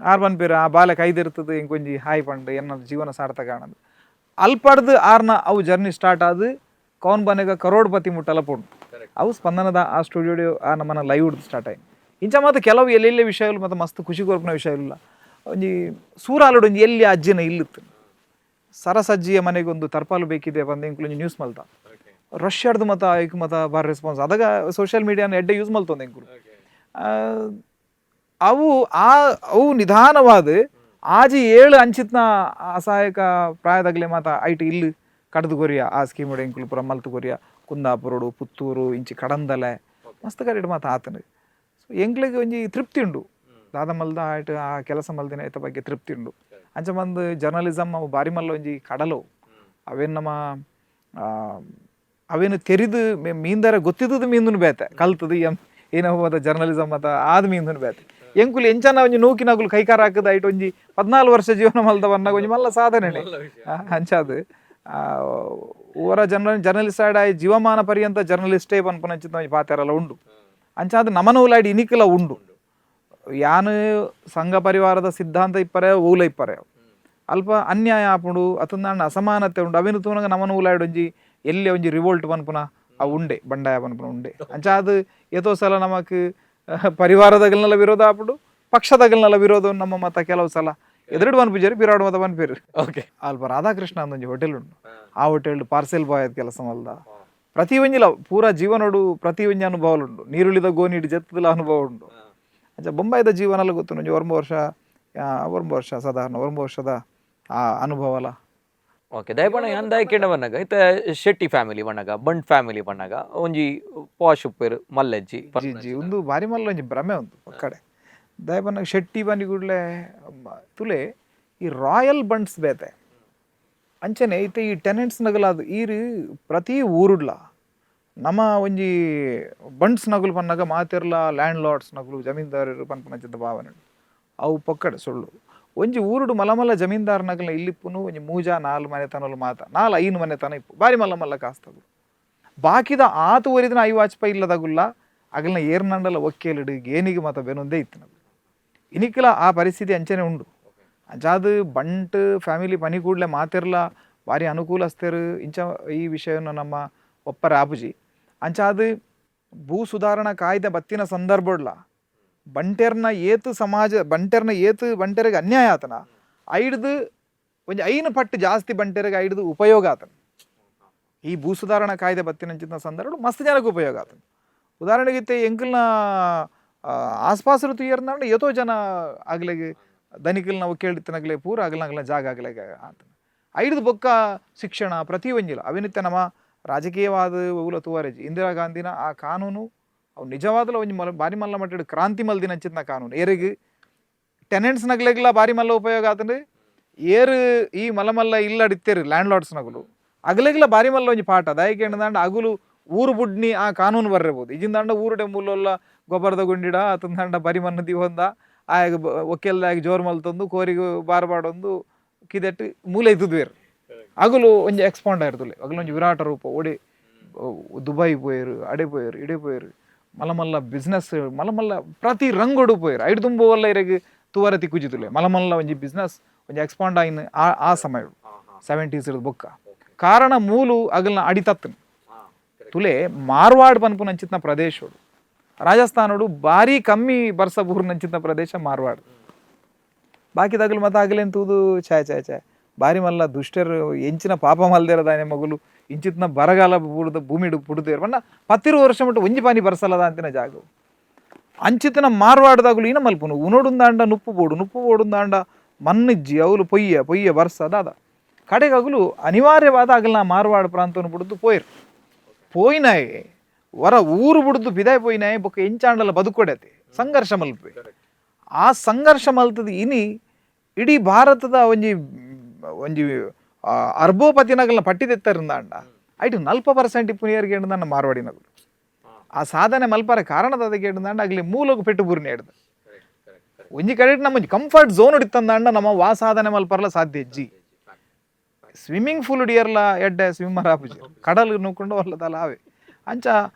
ಆರ್ ಪನ್ಪೆರ್ ಆ ಬಾಲೆ ಕೈದಿರ್ತದೆ ಇಂಕೊಂಜಿ ಹಾಯ್ ಪಂಡು ಎನ್ನ ಜೀವನ ಸಾರ್ಥಕ ಆನಂದ್. ಅಲ್ಪಡ್ದು ಆರ್ನ ಅವು ಜರ್ನಿ ಸ್ಟಾರ್ಟ್ ಆದು ಕೌನ್ ಬನೇಗ ಕರೋಡ್ಪತಿ ಮುಟ್ಟಲ ಪೋಂಡು. ಅವು ಸ್ಪಂದನದ ಆ ಸ್ಟುಡಿಯೋ ಆ ನಮ್ಮನ ಲೈವ್ ಹಿಡ್ದು ಸ್ಟಾರ್ಟ್ ಆಯಿ. ಇಂಚ ಮತ್ತು ಕೆಲವು ಎಲ್ಲೆಲ್ಲಿ ವಿಷಯಗಳು ಮತ್ತು ಮಸ್ತ್ ಖುಷಿ ಕೊರ್ಪುನ ವಿಷಯ ಇಲ್ಲ. ಒಂಜಿ ಸೂರಾಲುಡು ಒಂಜಿ ಎಲ್ಲಿ ಅಜ್ಜಿನ ಇಲ್ಲಿತ್ತು, ಸರಸಜ್ಜಿಯ ಮನೆಗೆ ಒಂದು ತರ್ಪಾಲು ಬೇಕಿದೆ ಬಂದು ಎಂಕುಲು ಒಂಜಿ ನ್ಯೂಸ್ ಮಲ್ತ. ರಷ್ಯಾಡ್ದು ಮತ ಐಕ್ ಮತ ಬಾರಿ ರೆಸ್ಪಾನ್ಸ್. ಅದಾಗ ಸೋಷಿಯಲ್ ಮೀಡಿಯಾನ ಎಡ್ಡೆ ಯೂಸ್ ಮಲ್ತೊಂದು ಎಂಕುಲು. ಅವು ಆ ಅವು ನಿಧಾನವಾದ ಆಜಿ ಏಳು ಅಂಚಿತ್ನ ಅಸಹಾಯಕ ಪ್ರಾಯದಾಗಲೇ ಮಾತ ಐಟ್ ಇಲ್ಲಿ ಕಡ್ದು ಕೊರಿಯ ಆ ಸ್ಕೀಮ್ ಎಂಕುಲು ಪೂರ ಮಲ್ತು ಕೊರಿಯ. ಕುಂದಾಪುರಡು, ಪುತ್ತೂರು, ಇಂಚಿ ಕಡಂದಲೆ ಮಸ್ತ್ ಕಡೆಡ್ ಮಾತ ಆತನು. ಸೊ ಎಂಕ್ಲೆಗ್ ಒಂಜಿ ತೃಪ್ತಿ ಉಂಡು. ದಾದ ಮಲ್ದ ಆಯ್ತು ಆ ಕೆಲಸ ಮಲ್ದಿನ ಐತ ಬಗ್ಗೆ ತೃಪ್ತಿ ಉಂಡು. ಅಂಚ ಬಂದು ಜರ್ನಲಿಸಮ್ ಅವು ಬಾರಿ ಮಲ್ಲ ಒಂಜಿ ಕಡಲು. ಅವೇನು ನಮ್ಮ ಅವೇನು ತೆರಿದು ಮೀಂದರ ಗೊತ್ತಿದ್ದದು ಮೀಂದುನು ಬೇತೆ ಕಲ್ತದು ಎಂ ಏನೋ ಮತ್ತ ಜರ್ನಲಿಸಮ್ ಮತ್ತ ಆದ್ ಮೀಂದುನು ಬೇತೆ. ಎಂಕುಲು ಎಂಚನ ಒಂಜಿ ನೂಕಿನಗುಲು ಕೈಕಾರ ಹಾಕದ ಐಟ್ ಒಂಜಿ 14 ವರ್ಷ ಜೀವನ ಮಲ್ದ ಬನ್ನಾಗ ಒಂಜಿ ಮಲ್ಲ ಸಾಧನೆ ಅಂಚಾದು. ಓರ ಜರ್ನಲಿಸ್ಟ್ ಆಡ್ ಆಯ್ ಜೀವಮಾನ ಪರ್ಯಂತ ಜರ್ನಲಿಸ್ಟೇ ಪನ್ಪುನಂಚಿನ ಒಂಜಿ ಪಾತೆರಲ ಉಂಡು. ಅಂಚಾದ್ ನಮನ ಉಲಾಯ್ಡ್ ಇನಿಕುಲ ಉಂಡು. ಯಾನ್ ಸಂಘ ಪರಿವಾರದ ಸಿದ್ಧಾಂತ ಇಪ್ಪರೆ ಓಲ ಇಪ್ಪರೆ ಅಲ್ಪ ಅನ್ಯಾಯ ಆಪುಂಡು ಅತಂದಾಂಡ ಅಸಮಾನತೆ ಉಂಡು. ಅವೇನು ತೂನಗ ನಮನ ಉಲಾಯ್ಡ್ ಒಂಜಿ ಎಲ್ಲಿ ಒಂಜಿ ರಿವೋಲ್ಟ್ ಪನ್ಪುನ ಆ ಉಂಡೆ ಬಂಡಾಯ ಪನ್ಪುನ ಉಂಡೆ. ಅಂಚಾದ್ ಏತೋ ಸಲ ನಮಕ್ ಪರಿವಾರದಗಲ್ನೆಲ್ಲ ವಿರೋಧ ಆಪುಂಡು, ಪಕ್ಷದಗಲ್ನೆಲ್ಲ ವಿರೋಧ. ನಮ್ಮ ಮತ ಕೆಲವು ಸಲ ಎದುರುಡು ಪನ್ಪುಜೆರ್, ಬಿರಾಡು ಮತ ಪನ್ಪೇರು. ಅಲ್ಪ ರಾಧಾಕೃಷ್ಣ ಅಂದ್ ಒಂಜಿ ಹೋಟೆಲ್ ಉಂಡು. ಆ ಹೋಟೆಲ್ ಪಾರ್ಸೆಲ್ ಬಾಯ್ ಕೆಲಸ ಮಲ್ದ. ಪ್ರತಿ ಒಂಜಿಲ ಪೂರಾ ಜೀವನೋಡು ಪ್ರತಿ ಒಂಜಿ ಅನುಭವ ಉಂಡು. ನೀರುಳಿದ ಗೋನಿಡ್ ಜತ್ತದಲ ಅನುಭವ ಉಂಡು. ಅಂಚ ಬೊಂಬಾಯಿದ ಜೀವನ ಗೊತ್ತು. ಒಂಜಿ 9 ವರ್ಷ, 9 ವರ್ಷ, ಸಾಧಾರಣ 9 ವರ್ಷದ ಆ ಅನುಭವಲ. ಓಕೆ, ದಯಪಣ ಯಾನ್ ದಾಯ ಕೇಂಡ ಬನ್ನಗ ಇತ್ತೆ ಶೆಟ್ಟಿ ಫ್ಯಾಮಿಲಿ ಬಣ್ಣಗ, ಬಂಟ್ ಫ್ಯಾಮಿಲಿ ಬಣ್ಣಗ ಒಂಜಿ ಪಾಶ್ ಉಪ್ಪೇರು ಮಲ್ಲೆಜ್ಜಿ. ಜಿ ಜಿ, ಒಂದು ಬಾರಿ ಮಲ್ಲ ಒಂಜಿ ಭ್ರಮೆ ಉಂದು ಪಕ್ಕಡೆ. ದಯಪನ್ನ ಶೆಟ್ಟಿ ಬನ್ನಿ ಕೂಡಲೇ ತುಲೆ ಈ ರಾಯಲ್ ಬಂಟ್ಸ್ ಬೇತೆ. ಅಂಚನೆ ಇತ್ತೆ ಈ ಟೆನೆಂಟ್ಸ್ ನಗಲಾದ ಈರು ಪ್ರತಿ ಊರುಡ್ಲ ನಮ್ಮ ಒಂಜಿ ಬಂಟ್ಸ್ ನಗುಲು ಪನ್ನಗ ಮಾತೆರ್ಲ ಲ್ಯಾಂಡ್ ಲಾರ್ಡ್ಸ್ ನಗುಲು, ಜಮೀನ್ದಾರರು ಪನ್ಪುನಂಚಿನ ಭಾವನೆ ಉಂಡು. ಅವು ಪೊಕ್ಕಡೆ ಸುಳ್ಳು. ಒಂಜಿ ಊರುಡು ಮಲ್ಲ ಮಲ್ಲ ಜಮೀನ್ದಾರ ನಗಲ ಇಲ್ಲಿಪ್ಪುನು ಒಂಜಿ ಮೂಜಾ ನಾಲ್ ಮನೆತನಲು ಮಾತ, ನಾಲ್ ಐನು ಮನೆತನ ಇಪ್ಪು, ಬಾರಿ ಮಲ್ಲ ಮಲ್ಲ ಕಾಸ್ತಗು. ಬಾಕಿದ ಆತು ಒರಿದಿನ I Vajpayee ಇಲ್ಲದಗುಲ್ಲ ಅಗಲ್ನ ಏರ್ನಂಡಲ ಒಕ್ಕೇಲಿಡು ಗೇನಿಗೆ ಮಾತ ಬೆನೊಂದೇ ಇತ್ತು ನಗು. ಇನಿಕ್ಲ ಆ ಪರಿಸ್ಥಿತಿ ಅಂಚನೆ ಉಂಡು. ಅಂಚಾದ್ ಬಂಟ್ ಫ್ಯಾಮಿಲಿ ಪನಿ ಕೂಡಲೇ ಮಾತಿರ್ಲ ಭಾರಿ ಅನುಕೂಲಸ್ಥರು ಇಂಚ ಈ ವಿಷಯವನ್ನು ನಮ್ಮ ಒಪ್ಪರೆ ಆಪುಜಿ. ಅಂಚಾದ್ ಭೂ ಸುಧಾರಣಾ ಕಾಯ್ದೆ ಬತ್ತಿನ ಸಂದರ್ಭಡ್ಲ ಬಂಟೆರ್ನ ಏತ್ ಸಮಾಜ, ಬಂಟೆರ್ನ ಏತ್ ಬಂಟೆರ್ಗೆ ಅನ್ಯಾಯ ಆತನ ಐಡ್ದು ಒಂಜಿ 5 ಪಟ್ಟು ಜಾಸ್ತಿ ಬಂಟೆರ್ಗೆ ಐಡ್ದು ಉಪಯೋಗ ಆತನ. ಈ ಭೂ ಸುಧಾರಣಾ ಕಾಯ್ದೆ ಬತ್ತಿನಂಚಿನ ಸಂದರ್ಭ ಮಸ್ತ್ ಜನಕ್ಕೆ ಉಪಯೋಗ ಆತನ. ಉದಾಹರಣೆಗೆ ಇತ್ತೆ ಎಂಕಲ್ನ ಆಸ್ಪಾಸರು ತುಯ್ಯರ್ನಾಂಡ ಏತೋ ಜನ ಆಗ್ಲೆಗೆ ದನಿಕಲ್ನ ಕೇಳಿತ್ತನಗ್ಲೆ ಪೂರ ಅಗಲನಗಲ ಜಾಗ ಆಗಲೆಗೆ ಆತನ. ಐಡ್ದು ಬೊಕ್ಕ ಶಿಕ್ಷಣ ಪ್ರತಿ ಒಂಜಿಲ ಅವಿನಿತ್ಯ ನಮ್ಮ ರಾಜಕೀಯವಾದ ಊಲ ತೂವರೆಜಿ ಇಂದಿರಾ ಗಾಂಧಿನ ಆ ಕಾನೂನು ಅವು ನಿಜವಾದಲ ಒಂಜಿ ಮಲ್ಲ ಬಾರಿ ಮಲ್ಲ ಮಟ್ಟಿಡ್ ಕ್ರಾಂತಿ ಮಲ್ದಿನಂಚಿನ ಕಾನೂನು. ಏರಿಗೆ ಟೆನೆಂಟ್ಸ್ ನಗ್ಲೆಗ್ಲ ಬಾರಿ ಮಲ್ಲ ಉಪಯೋಗ ಆತಂಡು, ಏರು ಈ ಮಲ್ಲ ಮಲ್ಲ ಇಲ್ಲಡಿತ್ತೇರು ಲ್ಯಾಂಡ್ ಲಾರ್ಡ್ಸ್ ನಗುಲು ಅಗಲೆಗ್ಲ ಬಾರಿ ಮಲ್ಲ ಒಂಜಿ ಪಾಠ. ದಯಕೇಂಡ ಅಗುಲು ಊರು ಬುಡ್ನಿ ಆ ಕಾನೂನು ಬರ್ರೆಬೋದು. ಇಜಿಂದಾಂಡ ಊರುಡೆ ಮೂಲೊಲ್ಲ ಗೊಬ್ಬರದ ಗುಂಡಿಡ ಅತಂದಾಂಡ ಬರಿ ಮಣ್ಣು ದಿವೊಂದ ಆಯಗ ಒಕ್ಕೆಲ್ದಾಗಿ ಜೋರು ಮಲ್ತೊಂದು ಕೋರಿಗು ಬಾರ್ಬಾಡೊಂದು ಕಿದೆಟ್ಟು ಮೂಲೆ ಇದ್ದುದ್ವೇರು. ಅಗುಲು ಒಂಜಿ ಎಕ್ಸ್ಪಾಂಡ್ ಆಯಿರ್ತುಲೆ ಅಗಲು ಒಂಜಿ ವಿರಾಟ ರೂಪ ಒಡೆ ದುಬೈ ಪೋಯರು, ಅಡೆ ಪೋಯರು, ಇಡೆ ಪೋಯರು, ಮಲ್ಲ ಮಲ್ಲ ಬಿಸ್ನೆಸ್ ಮಲ್ಲ ಮಲ್ಲ ಪ್ರತಿ ರಂಗೋಡು ಪೋಯರು. ಐಡ್ ತುಂಬುವಲ್ಲ ಇರೆಗ್ ತುವರ ತಿಕ್ಕುಜಿತುಲೆ ಮಲ್ಲ ಮಲ್ಲ ಒಂಜಿ ಬಿಸ್ನೆಸ್ ಒಂಜಿ ಎಕ್ಸ್ಪಾಂಡ್ ಆಯಿನ ಆ ಆ ಸಮಯ 70s ಬೊಕ್ಕ. ಕಾರಣ ಮೂಲು ಅಗಲ್ನ ಅಡಿತತ್ತನು ತುಲೆ ಮಾರ್ವಾಡ್ ಪನ್ಪುನಂಚಿತ್ನ ಪ್ರದೇಶೋಡು ರಾಜಸ್ಥಾನೋಡು ಭಾರಿ ಕಮ್ಮಿ ಬರ್ಸ ಬೂರ್ನಂಚಿತ್ನ ಪ್ರದೇಶ ಮಾರ್ವಾಡ್. ಬಾಕಿ ತಗಲು ಮತ್ತೆ ಆಗಲೇನು ತೂದು ಛಾಯ್ ಛಾಯ್ ಛಾಯ್ ಬಾರಿ ಮಲ್ಲ ದುಷ್ಟರು ಎಂಚಿನ ಪಾಪ ಮಲ್ದೇರದಾನೆ ಮಗುಲು ಇಂಚಿತ್ನ ಬರಗಾಲ ಬೂರ್ದ ಭೂಮಿಡು ಪುಡುದೇರು ಬಣ್ಣ 10 ವರ್ಷ ಮಟ್ಟು ಒಂಜಿ ಪಾನಿ ಬರ್ಸಲದ ಅಂತಿನ ಜಾಗ ಅಂಚಿತನ ಮಾರ್ವಾಡ್ದಾಗಲು ಇನ ಮಲ್ಪುನು ಉನೋಡುಂದಾಂಡ ನುಪ್ಪು ಬೋಡು, ನುಪ್ಪು ಬೋಡುಂದಾಂಡ ಮನ್ನಿಜ್ಜಿ ಅವಲು ಪೊಯ್ಯ ಪೊಯ್ಯ ಬರ್ಸ ದಾದ ಕಡೆಗಗುಲು ಅನಿವಾರ್ಯವಾದ ಅಗಲ್ನ ಮಾರ್ವಾಡ ಪ್ರಾಂತವನ್ನು ಬಿಡುದು ಪೋಯಿರು. ಪೋಯಿನಾಯೆ ವರ ಊರು ಬಿಡುದು ಬಿದಾಯ್ ಪೋಯಿನಾಯೆ ಬೊಕ್ಕ ಎಂಚಾಂಡಲ ಬದುಕೊಡತೆ ಸಂಘರ್ಷ ಮಲ್ಪೆ. ಆ ಸಂಘರ್ಷ ಮಲ್ತದ ಇನಿ ಇಡೀ ಭಾರತದ ಒಂಜಿ ಒಂಜಿ ಅರ್ಬೋಪತಿನಗಲ್ನ ಪಟ್ಟಿದೆತ್ತರಿಂದಾಂಡ ಐಟು 40% ಇಪ್ಪುನಿಯರ್ಗೆ ಎಂಡ್ದಾಂಡ ಮಾರ್ವಾಡಿ ನಗಲು. ಆ ಸಾಧನೆ ಮಲ್ಪರ ಕಾರಣದ ಅದಕ್ಕೆ ಎಂಡ್ದಾಂಡ ಆಗಲಿ ಮೂಲకు ಪೆಟ್ಟು ಬುರ್ನಿ ಹಿಡ್ದು ಒಂಜಿ ಕಡೆ ನಮ್ಮ ಕಂಫರ್ಟ್ ಝೋನ್ ಹಿಡಿತಂದಾಂಡ ನಮ್ಮ ವಾ ಸಾಧನೆ ಮಲ್ಪರ್ಲ ಸಾಧ್ಯ ಇಜ್ಜಿ. ಸ್ವಿಮ್ಮಿಂಗ್ ಪೂಲ್ ಹಿಡಿಯರ್ಲ ಎಡ್ಡೆ ಸ್ವಿಮ್ಮರ್ ಆಪುಜಿ, ಕಡಲು ನೂಕೊಂಡು ಅಲ್ಲದಲ್ಲ ಆವೆ. ಅಂಚ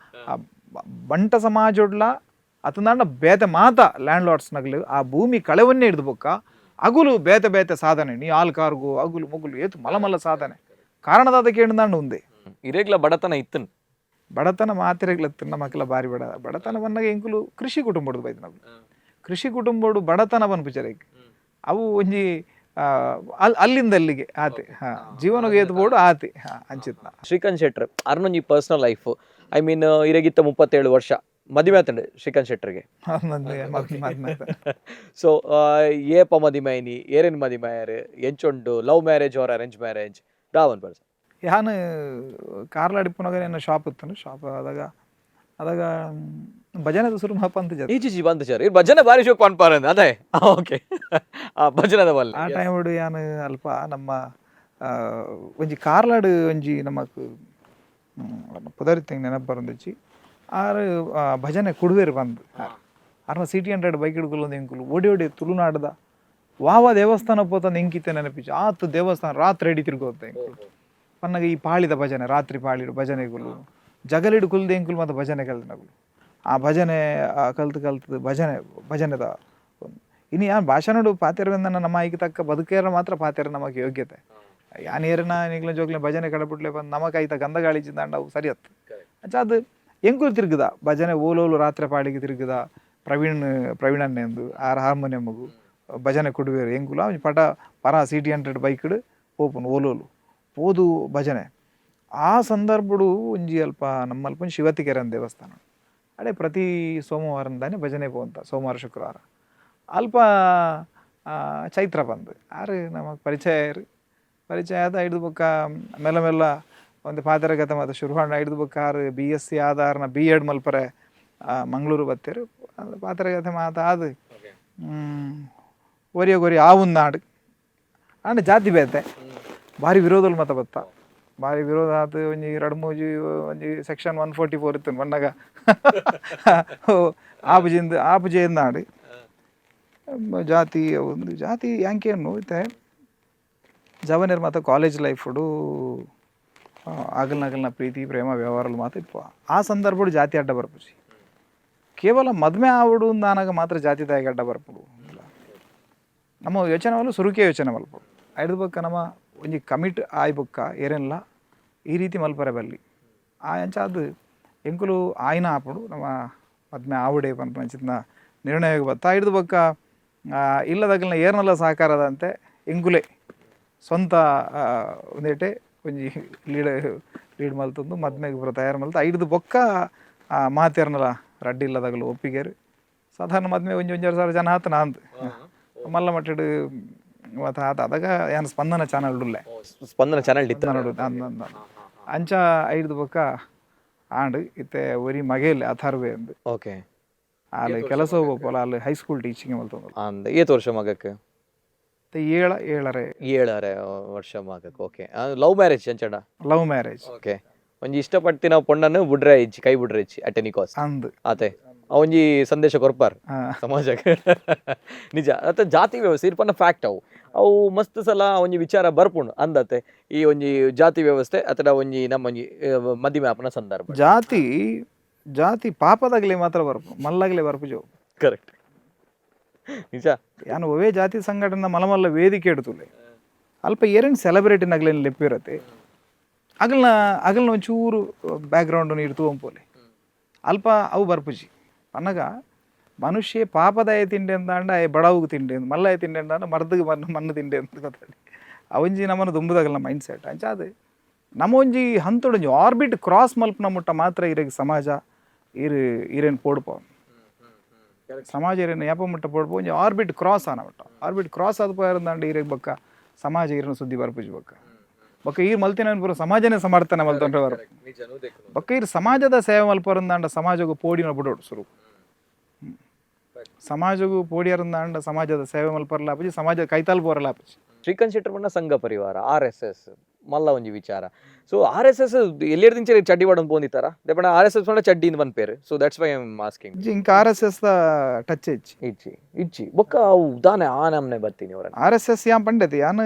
ಆ ಬಂಟ ಸಮಾಜೊಡ್ಲ ಅತಂದಾಂಡ ಬೇತೆ ಮಾತ ಲ್ಯಾಂಡ್ ಲಾರ್ಡ್ಸ್ ನಗಲು ಆ ಭೂಮಿ ಕಳೆವನ್ನೇ ಹಿಡಿದು ಬೊಕ್ಕ ಅಗುಲು ಬೇತೆ ಬೇತೆ ಸಾಧನೆ ನೀ ಆಲ್ ಕಾರ್ಗು ಅಗುಲು ಮುಗುಲು ಏತು ಮಲ ಮಲ್ಲ ಸಾಧನೆ ಕಾರಣದಾದ ಕೇಂದ್ರಾಂಡ ಉಂದೆ. ಇರೇಗ್ಲ ಬಡತನ ಇತ್ತನ್? ಬಡತನ ಮಾತಿರೆಗ್ಲತ್ತು ನಮಕ್ಕೆಲ್ಲ ಬಾರಿ ಬಡತನ ಬಂದಾಗ ಎಂಕುಲು ಕೃಷಿ ಕುಟುಂಬಡು ಬೈದು ನಾವು. ಕೃಷಿ ಕುಟುಂಬಡು ಬಡತನ ಪನ್ಪುಜೆರ್ ಅವು ಒಂಜಿ ಅಲ್ಲಿಂದ ಅಲ್ಲಿಗೆ ಆತೆ ಹಾ ಜೀವನಗೆ ಏತ್ ಬೋಡು ಆತೆ ಹಾ ಅಂಚಿತ್ನ. ಶ್ರೀಕಾಂತ್ ಶೆಟ್ರ್ ಅರ್ನೊಂಜಿ personal life, I mean ಇರೆಗಿತ್ತ 37 ವರ್ಷ ಮದಿಮೆ ಆತಂಡು ಶ್ರೀಕಾಂತ್ ಶೆಟ್ಟರ್ಗೆ. ಮದ್ಮೆ. ಸೊ ಏಪ ಮದಿಮೆ ಐನಿ, ಏರೇನ್ ಮದಿಮೆ ಆಯರ್, ಎಂಚೊಂಡು, love marriage or arrange marriage ದಾವನ್ person? ಯಾನ್ ಕಾರ್ಲ ಇಪ್ಪುನಗ ಎನ್ನ ಶಾಪ್ ಇತ್ತು. ಶಾಪ್ ಆದಾಗ ಅದಾಗ ಭಜನೆದ ಸುರು ಮಲ್ಪ ಅಂತ ಜನ. ಈಚಿ ಬಂತು ಸರ್ ಭಜನೆ ಬಾರಿ ಶೋಕ್ ಪನ್ಪಾರ ಅದೇ ಓಕೆ ಆ ಭಜನೆದ ಬಲ್ಲೆ. ಆ ಟೈಮ್ ಯಾನ್ ಅಲ್ಪ ನಮ್ಮ ಒಂಜಿ ಕಾರ್ಲಾಡ್ ಒಂಜಿ ನಮಕ್ ಪುದರಿತ್ತಂಗೆ ನೆನಪು ಬರಂದಿಚ್ಚಿ ಆರು ಭಜನೆ ಕುಡುವೇರು ಬಂದು ಆರ್ನ ಸಿಟಿ 100 ಬೈಕ್ ಹಿಡ್ಕೊಲ್ಲೊಂದು ಎಂಕುಲು ಓಡಿ ಓಡಿ ತುಳುನಾಡದ ವಾವ ದೇವಸ್ಥಾನ ಪೋತಂದು ಎಂಕಿತ್ತೆ ನೆನಪಿಚ್ಚು. ಆತು ದೇವಸ್ಥಾನ ರಾತ್ರಿ ಎಡಿ ತಿರ್ಗೋತ ಎಂಕುಲು ಪನ್ನಗ ಈ ಪಾಳಿದ ಭಜನೆ ರಾತ್ರಿ ಪಾಳಿಡು ಭಜನೆಗಳು ಜಗಲಿಡು ಕುಲ್ದು ಎಂಕುಲು ಮತ್ತು ಭಜನೆ ಕಲ್ತಿನಗುಲು. ಆ ಭಜನೆ ಕಲ್ತು ಕಲ್ತದ್ದು ಭಜನೆ ಭಜನೆದ ಇನ್ನು ಯಾನ್ ಭಾಷಣಡು ಪಾತೆರವೆಂದನ ನಮ್ಮ ಐಕ್ ತಕ್ಕ ಬದುಕೇರ ಮಾತ್ರ ಪಾತೆರ ನಮಗೆ ಯೋಗ್ಯತೆ. ಯಾನ್ ಏರನ ನಿಗ್ಲ ಜೋಗ್ಲೆ ಭಜನೆ ಕಡಪುಟ್ಲೆ ಬಂದು ನಮಕ್ ಐತ ಗಂಧಗಾಳಿ ಚಿಂದಾಂಡ ಅವು ಸರಿಯತ್ತು. ಅಂಚ ಅದು ಎಂಕುಲು ತಿರುಗುದ ಭಜನೆ ಓಲೋಲು ರಾತ್ರಿ ಪಾಳಿಗೆ ತಿರುಗುದ. ಪ್ರವೀಣ್ ಪ್ರವೀಣನ್ನೆಂದು ಆರ್ ಹಾರ್ಮೋನಿಯಮ್ಮಗು ಭಜನೆ ಕೊಡುವೇರು. ಎಂಕುಲು ಒಂಜಿ ಪಟ ಪರ ಸಿಟಿ 100 ಬೈಕ್ಡ್ ಪೋಪುನು ಓಲೋಲು ಪೋದು ಭಜನೆ. ಆ ಸಂದರ್ಭಡು ಒಂಜಿ ಅಲ್ಪ ನಮ್ಮಲ್ಪ ಒಂಜಿ ಶಿವತಿಕೆರೆ ದೇವಸ್ಥಾನ ಅಡೆ ಪ್ರತಿ ಸೋಮವಾರಂದಾನೆ ಭಜನೆ ಪೋವಂತ, ಸೋಮವಾರ ಶುಕ್ರವಾರ. ಅಲ್ಪ ಚೈತ್ರ ಬಂದು ಆರು ನಮಗೆ ಪರಿಚಯ ಆಯ್ರು. ಪರಿಚಯ ಆದ ಹಿಡ್ದು ಬೊಕ್ಕ ಮೆಲ್ಲ ಮೆಲ್ಲ ಒಂದು ಪಾದರಗತ ಮತ್ತು ಶುರುವಾಣ ಹಿಡ್ದು ಬೊಕ್ಕ ಆರು ಬಿ.ಎಸ್.ಸಿ ಆದಾರ್ನ ಬಿ.ಎಡ್ ಮಲ್ಪರೆ ಮಂಗಳೂರು ಬತ್ತೇರು. ಪಾತ್ರಗತೆ ಮಾತ ಆದು ಒರಿಯ ಗೊರಿ ಆವುಂದಾಡು ಆಂಡ ಜಾತಿ ಬೇತೆ ಭಾರಿ ವಿರೋಧలు ಮತ ಬತ್ತ. ಭಾರಿ ವಿರೋಧ ಆತು ಒಂಜಿ ರಡ್ಡ್ ಮೂಜಿ ಒಂಜಿ ಸೆಕ್ಷನ್ 144 ಇತ್ತು ಬಣ್ಣಗ ಆಪುಜಿಂದ ಆಪುಜೆಂದಾಡು ಜಾತಿ ಒಂದು ಜಾತಿ ಯಾಂಕೇನು ಇತ್ತೆ ಜವನೆರ್ ಮಾತ ಕಾಲೇಜ್ ಲೈಫುಡು ಆಗಲ್ನಗಲ್ನ ಪ್ರೀತಿ ಪ್ರೇಮ ವ್ಯವಹಾರలు ಮಾತ ಇಪ್ಪ. ಆ ಸಂದರ್ಭಡು ಜಾತಿ ಅಡ್ಡ ಬರ್ಪುಜಿ. ಕೇವಲ ಮದ್ಮೆ ಆವಡು ಅಂದಾನಾಗ ಮಾತ್ರ ಜಾತಿ ತಾಯಿಗೆ ಅಡ್ಡ ಬರ್ಪುಡು. ನಮ್ಮ ಯೋಚನೆ ಮಲ್ಲ ಸುರುಕೆ ಯೋಚನೆ ಮಲ್ಪಡು. ಐದು ಬೊಕ್ಕ ನಮ್ಮ ಒಂಜಿ ಕಮಿಟ್ ಆಯ್ ಬೊಕ್ಕ ಏರೆನ್ಲ ಈ ರೀತಿ ಮಲ್ಪರೆ ಬಲ್ಲಿ. ಆ ಅಂಚ ಅದು ಎಂಕುಲು ಆಯ್ನ ಆಪುಡು ನಮ್ಮ ಮದ್ಮೆ ಆವುಡೆ ಪನ್ಪುನಂಚಿತ್ನ ನಿರ್ಣಯ ಬತ್ತ ಹಿಡ್ದು ಬೊಕ್ಕ ಇಲ್ಲದಗಲ್ನ ಏರ್ನಲ್ಲ ಸಹಕಾರದಂತೆ ಎಂಕುಲೆ ಸ್ವಂತ ಒಂದೇಟೆ ಒಂಜಿ ಲೀಡ್ ಲೀಡ್ ಮಲ್ತೊಂದು ಮದ್ಮೆಗೆ ಪೂರ ತಯಾರು ಮಲ್ತು ಐಡ್ದು ಬೊಕ್ಕ ಮಾತೆರ್ನಲ ರಡ್ಡಿ ಇಲ್ಲದಗಲು ಒಪ್ಪಿಗೆರು. ಸಾಧಾರಣ ಮದ್ಮೆ ಒಂಜಿ ಒಂಜಾರು ಸಾವಿರ ಜನ ಆತನ ಅಂದ್ ಮಲ್ಲ ಮಟ್ಟಡ್ ಮಾತ ಆತ. ಅದಾಗ ಯಾನ್ ಸ್ಪಂದನ ಚಾನಲ್ ಉಲ್ಲೆ. ಸ್ಪಂದನ ಚಾನಲ್ ಇತ್ತು. ಸ್ಪಂದನ ಅಂದ್ ಅಂದ್ ಅಂದ್. ಅಂಚ ಐಡ್ದು ಬೊಕ್ಕ ಆಂಡ್. ಇತ್ತೆ ಒರಿ ಮಗೆಲ್ ಅಥರ್ವೆ ಅಂದ್. ಆಲ್ ಕೆಲಸ ಹೋಗೋಪಲ, ಅಲ್ಲಿ high school teaching ಮಲ್ತೊಂದು. ಅಂದ್, ಏತ್ ವರ್ಷ ಮಗಕ್? ಏಳ ಏಳರೆ. ಏಳರೆ ವರ್ಷ ಮಗಕ್. Okay, love marriage ಅಂಚಡ? Love marriage. Okay, ಒಂಜಿ ಇಷ್ಟಪಡ್ತಿನ ಪೊಣ್ಣನು ಬುಡ್ರೆ ಇಜ್ಜಿ, ಕೈ ಬುಡ್ರೆ ಇಜ್ಜಿ at any cost. ಅಂದ್. ಆತೆ, ಆ ಒಂಜಿ ಸಂದೇಶ ಕೊರ್ಪಾರ್ ಸಮಾಜಕ್ಕೆ. ನಿಜ ಅತ್ತ, ಜಾತಿ ವ್ಯವಸ್ಥೆ ಇರ್ಪನ ಫ್ಯಾಕ್ಟ್. ಅವು ಅವು ಮಸ್ತ್ ಸಲ ಒಂಜಿ ವಿಚಾರ ಬರ್ಪುಂಡು ಅಂದತೆ, ಈ ಒಂಜಿ ಜಾತಿ ವ್ಯವಸ್ಥೆ ಅತಡ ಒಂಜಿ ನಮ್ಮ ಒಂಜಿ ಮದಿಮೆ ಆಪುನ ಸಂದರ್ಭ. ಜಾತಿ ಜಾತಿ ಪಾಪದಾಗಲೇ ಮಾತ್ರ ಬರ್ಪು, ಮಲ್ಲಗಲೇ ಬರ್ಪುಜವು. ಕರೆಕ್ಟ್, ನಿಜ. ಯಾನು ಒವೇ ಜಾತಿ ಸಂಘಟನೆ ಮಲಮಲ್ಲ ವೇದಿಕೆ ಇಡ್ತುಲೆ, ಅಲ್ಪ ಏರೇನು ಸೆಲೆಬ್ರಿಟಿ ನಗಲೇನು ಲೆಪ್ಪಿರತ್ತೆ, ಅಗಲ್ನ ಅಗಲ್ನ ಒಂಚೂರು ಬ್ಯಾಕ್ಗ್ರೌಂಡ್ ಇಡ್ತು ಅಂಪೋಲೆ, ಅಲ್ಪ ಅವು ಬರ್ಪುಜಿ. ಪನ್ನಗ ಮನುಷ್ಯ ಪಾಪದಾಯ ತಿಂಡೆ ಅಂದಾಂಡ ಆಯೆ ಬಡವುಗು ತಿಂಡೆ ಅಂದ್, ಮಲ್ಲಾಯ ತಿಂಡೆ ಅಂದಾಂಡ ಮರ್ದಿಗೆ ಮಣ್ಣು ಮಣ್ಣು ತಿಂಡೆ ಅಂತ ಗೊತ್ತಾಡಿ. ಅವಂಜಿ ನಮ್ಮನ್ನು ದುಂಬುದಾಗಲ್ಲ ಮೈಂಡ್ ಸೆಟ್. ಅಂಚ ಅದು ನಮ್ಮ ಒಂಜಿ ಹಂತೊಡೊಂಜಿ ಆರ್ಬಿಟ್ ಕ್ರಾಸ್ ಮಲ್ಪನ ಮುಟ್ಟ ಮಾತ್ರ ಇರೆಗ್ ಸಮಾಜ ಇರು ಇರೇನು ಪೋಡ್ಪ. ಸಮಾಜ ಇರೇನು ಯಾಪ ಮುಟ್ಟ ಪೋಡ್ಪ? ಒಂಜಿ ಆರ್ಬಿಟ್ ಕ್ರಾಸ್ ಆನ ಮುಟ್ಟ. ಆರ್ಬಿಟ್ ಕ್ರಾಸ್ ಆದ ಪೋಯರಂದಾಂಡ ಇರೆಗ್ ಬೊಕ್ಕ ಸಮಾಜ ಇರನ ಸುದ್ದಿ ಬರ್ಪುಜಿ. ಬೊಕ್ಕ ಬೊಕ್ಕ ಈರ್ ಮಲ್ತಿನ ಪೂರ ಸಮಾಜನೇ ಸಮರ್ಥನೆ ಮಲ್ತೊಂಡ್ರೆ ಬರ್ಪ. ಬೊಕ್ಕ ಈರ್ ಸಮಾಜದ ಸೇವೆ ಮಲ್ಪರಂದಾಂಡ ಸಮಾಜಗೂ ಪೋಡಿನ ಬಿಡೋಡು ಸುರು. ಸಮಾಜಗೂ ಪೋಡಿಯರಂದಾಂಡ ಸಮಾಜದ ಸೇವೆ ಮಲ್ಪರಲ ಆಪುಜಿ, ಸಮಾಜ ಕೈತಾಲ್ ಪೋರಲ ಆಪುಜಿ. ಶ್ರೀಕಾಂತ್ ಶೆಟ್ಟರ್ ಪಂಡ ಸಂಘ ಪರಿವಾರ R S S ಮಲ್ಲ ಒಂಜಿ ವಿಚಾರ. So R S S ಎಲ್ಲಿರ್ದಿಂಚ ಚಡ್ಡಿ ವಾಡೊಂದು ಪೋಂದಿತ್ತಾರ ದೇಪಂಡ R S S ಪಂಡ ಚಡ್ಡಿ ಇಂದ್ ಪನ್ಪೇರು. So that's why I am asking. ಇಂಕ R S S the touch ಹೆಚ್ಚಿ. ಇಜ್ಜಿ ಇಜ್ಜಿ. ಬೊಕ್ಕ ಅವು ದಾನೆ ಆ ನಮ್ನೆ ಬರ್ತೀನಿ ಅವರ? R S S ಯಾನ್ ಪಂಡೆತಿ, ಯಾನ್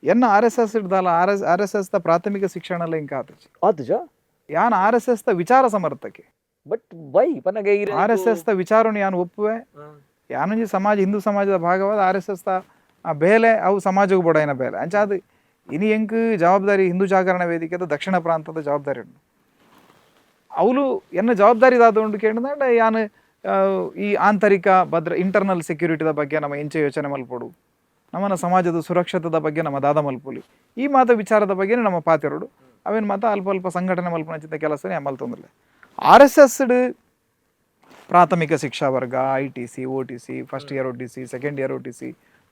ಎನ್ನ R S S ಇಡ್ದಲ್ಲ. R S S the ಪ್ರಾಥಮಿಕ ಶಿಕ್ಷಣ ಎಲ್ಲ ಇಂಕ ಆತಜಿ. ಆತುಜ. ಯಾನ್ R S S the ವಿಚಾರ ಸಮರ್ಥಕೆ. But why Pannaga? R S S the ವಿಚಾರವನ್ನು ಯಾನ್ ಒಪ್ಪುವೆ. ಯಾನೊಂಜಿ ಸಮಾಜ, ಹಿಂದೂ ಸಮಾಜದ ಭಾಗವಾದ R S S the ಆ ಬೇಲೆ ಅವು ಸಮಾಜಕ್ಕೆ ಬೋಡಾಯಿನ ಬೇಲೆ. ಅಂಚ ಅದು ಇನಿ ಎಂಕ್ ಜವಾಬ್ದಾರಿ ಹಿಂದೂ ಜಾಗರಣ ವೇದಿಕೆದ ದಕ್ಷಿಣ ಪ್ರಾಂತದ ಜವಾಬ್ದಾರಿ ಉಂಡು. ಅವಳು ಎನ್ನ ಜವಾಬ್ದಾರಿ ದಾದ ಉಂಡು ಕೇಳಿದಂಡ, ಯಾನ್ ಈ ಆಂತರಿಕ ಭದ್ರ ಇಂಟರ್ನಲ್ ಸೆಕ್ಯೂರಿಟಿದ ಬಗ್ಗೆ ನಮ್ಮ ಎಂಚ ಯೋಚನೆ ಮಲ್ಪೊಡು, ನಮ್ಮನ ಸಮಾಜದ ಸುರಕ್ಷತೆದ ಬಗ್ಗೆ ನಮ್ಮ ದಾದ ಮಲ್ಪೊಲಿ, ಈ ಮಾತ ವಿಚಾರದ ಬಗ್ಗೆ ನಮ್ಮ ಪಾತೆರೊಡು. ಅವೇನು ಮಾತ ಅಲ್ಪ ಅಲ್ಪ ಸಂಘಟನೆ ಮಲ್ಪುನಂಚಿನ ಕೆಲಸನೇ ಮಲ್ತೊಂದಿಲ್ಲ. ಆರ್ ಎಸ್ ಎಸ್ ಪ್ರಾಥಮಿಕ ಶಿಕ್ಷಾ ವರ್ಗ, ITC, OTC, first year OTC, second year OTC,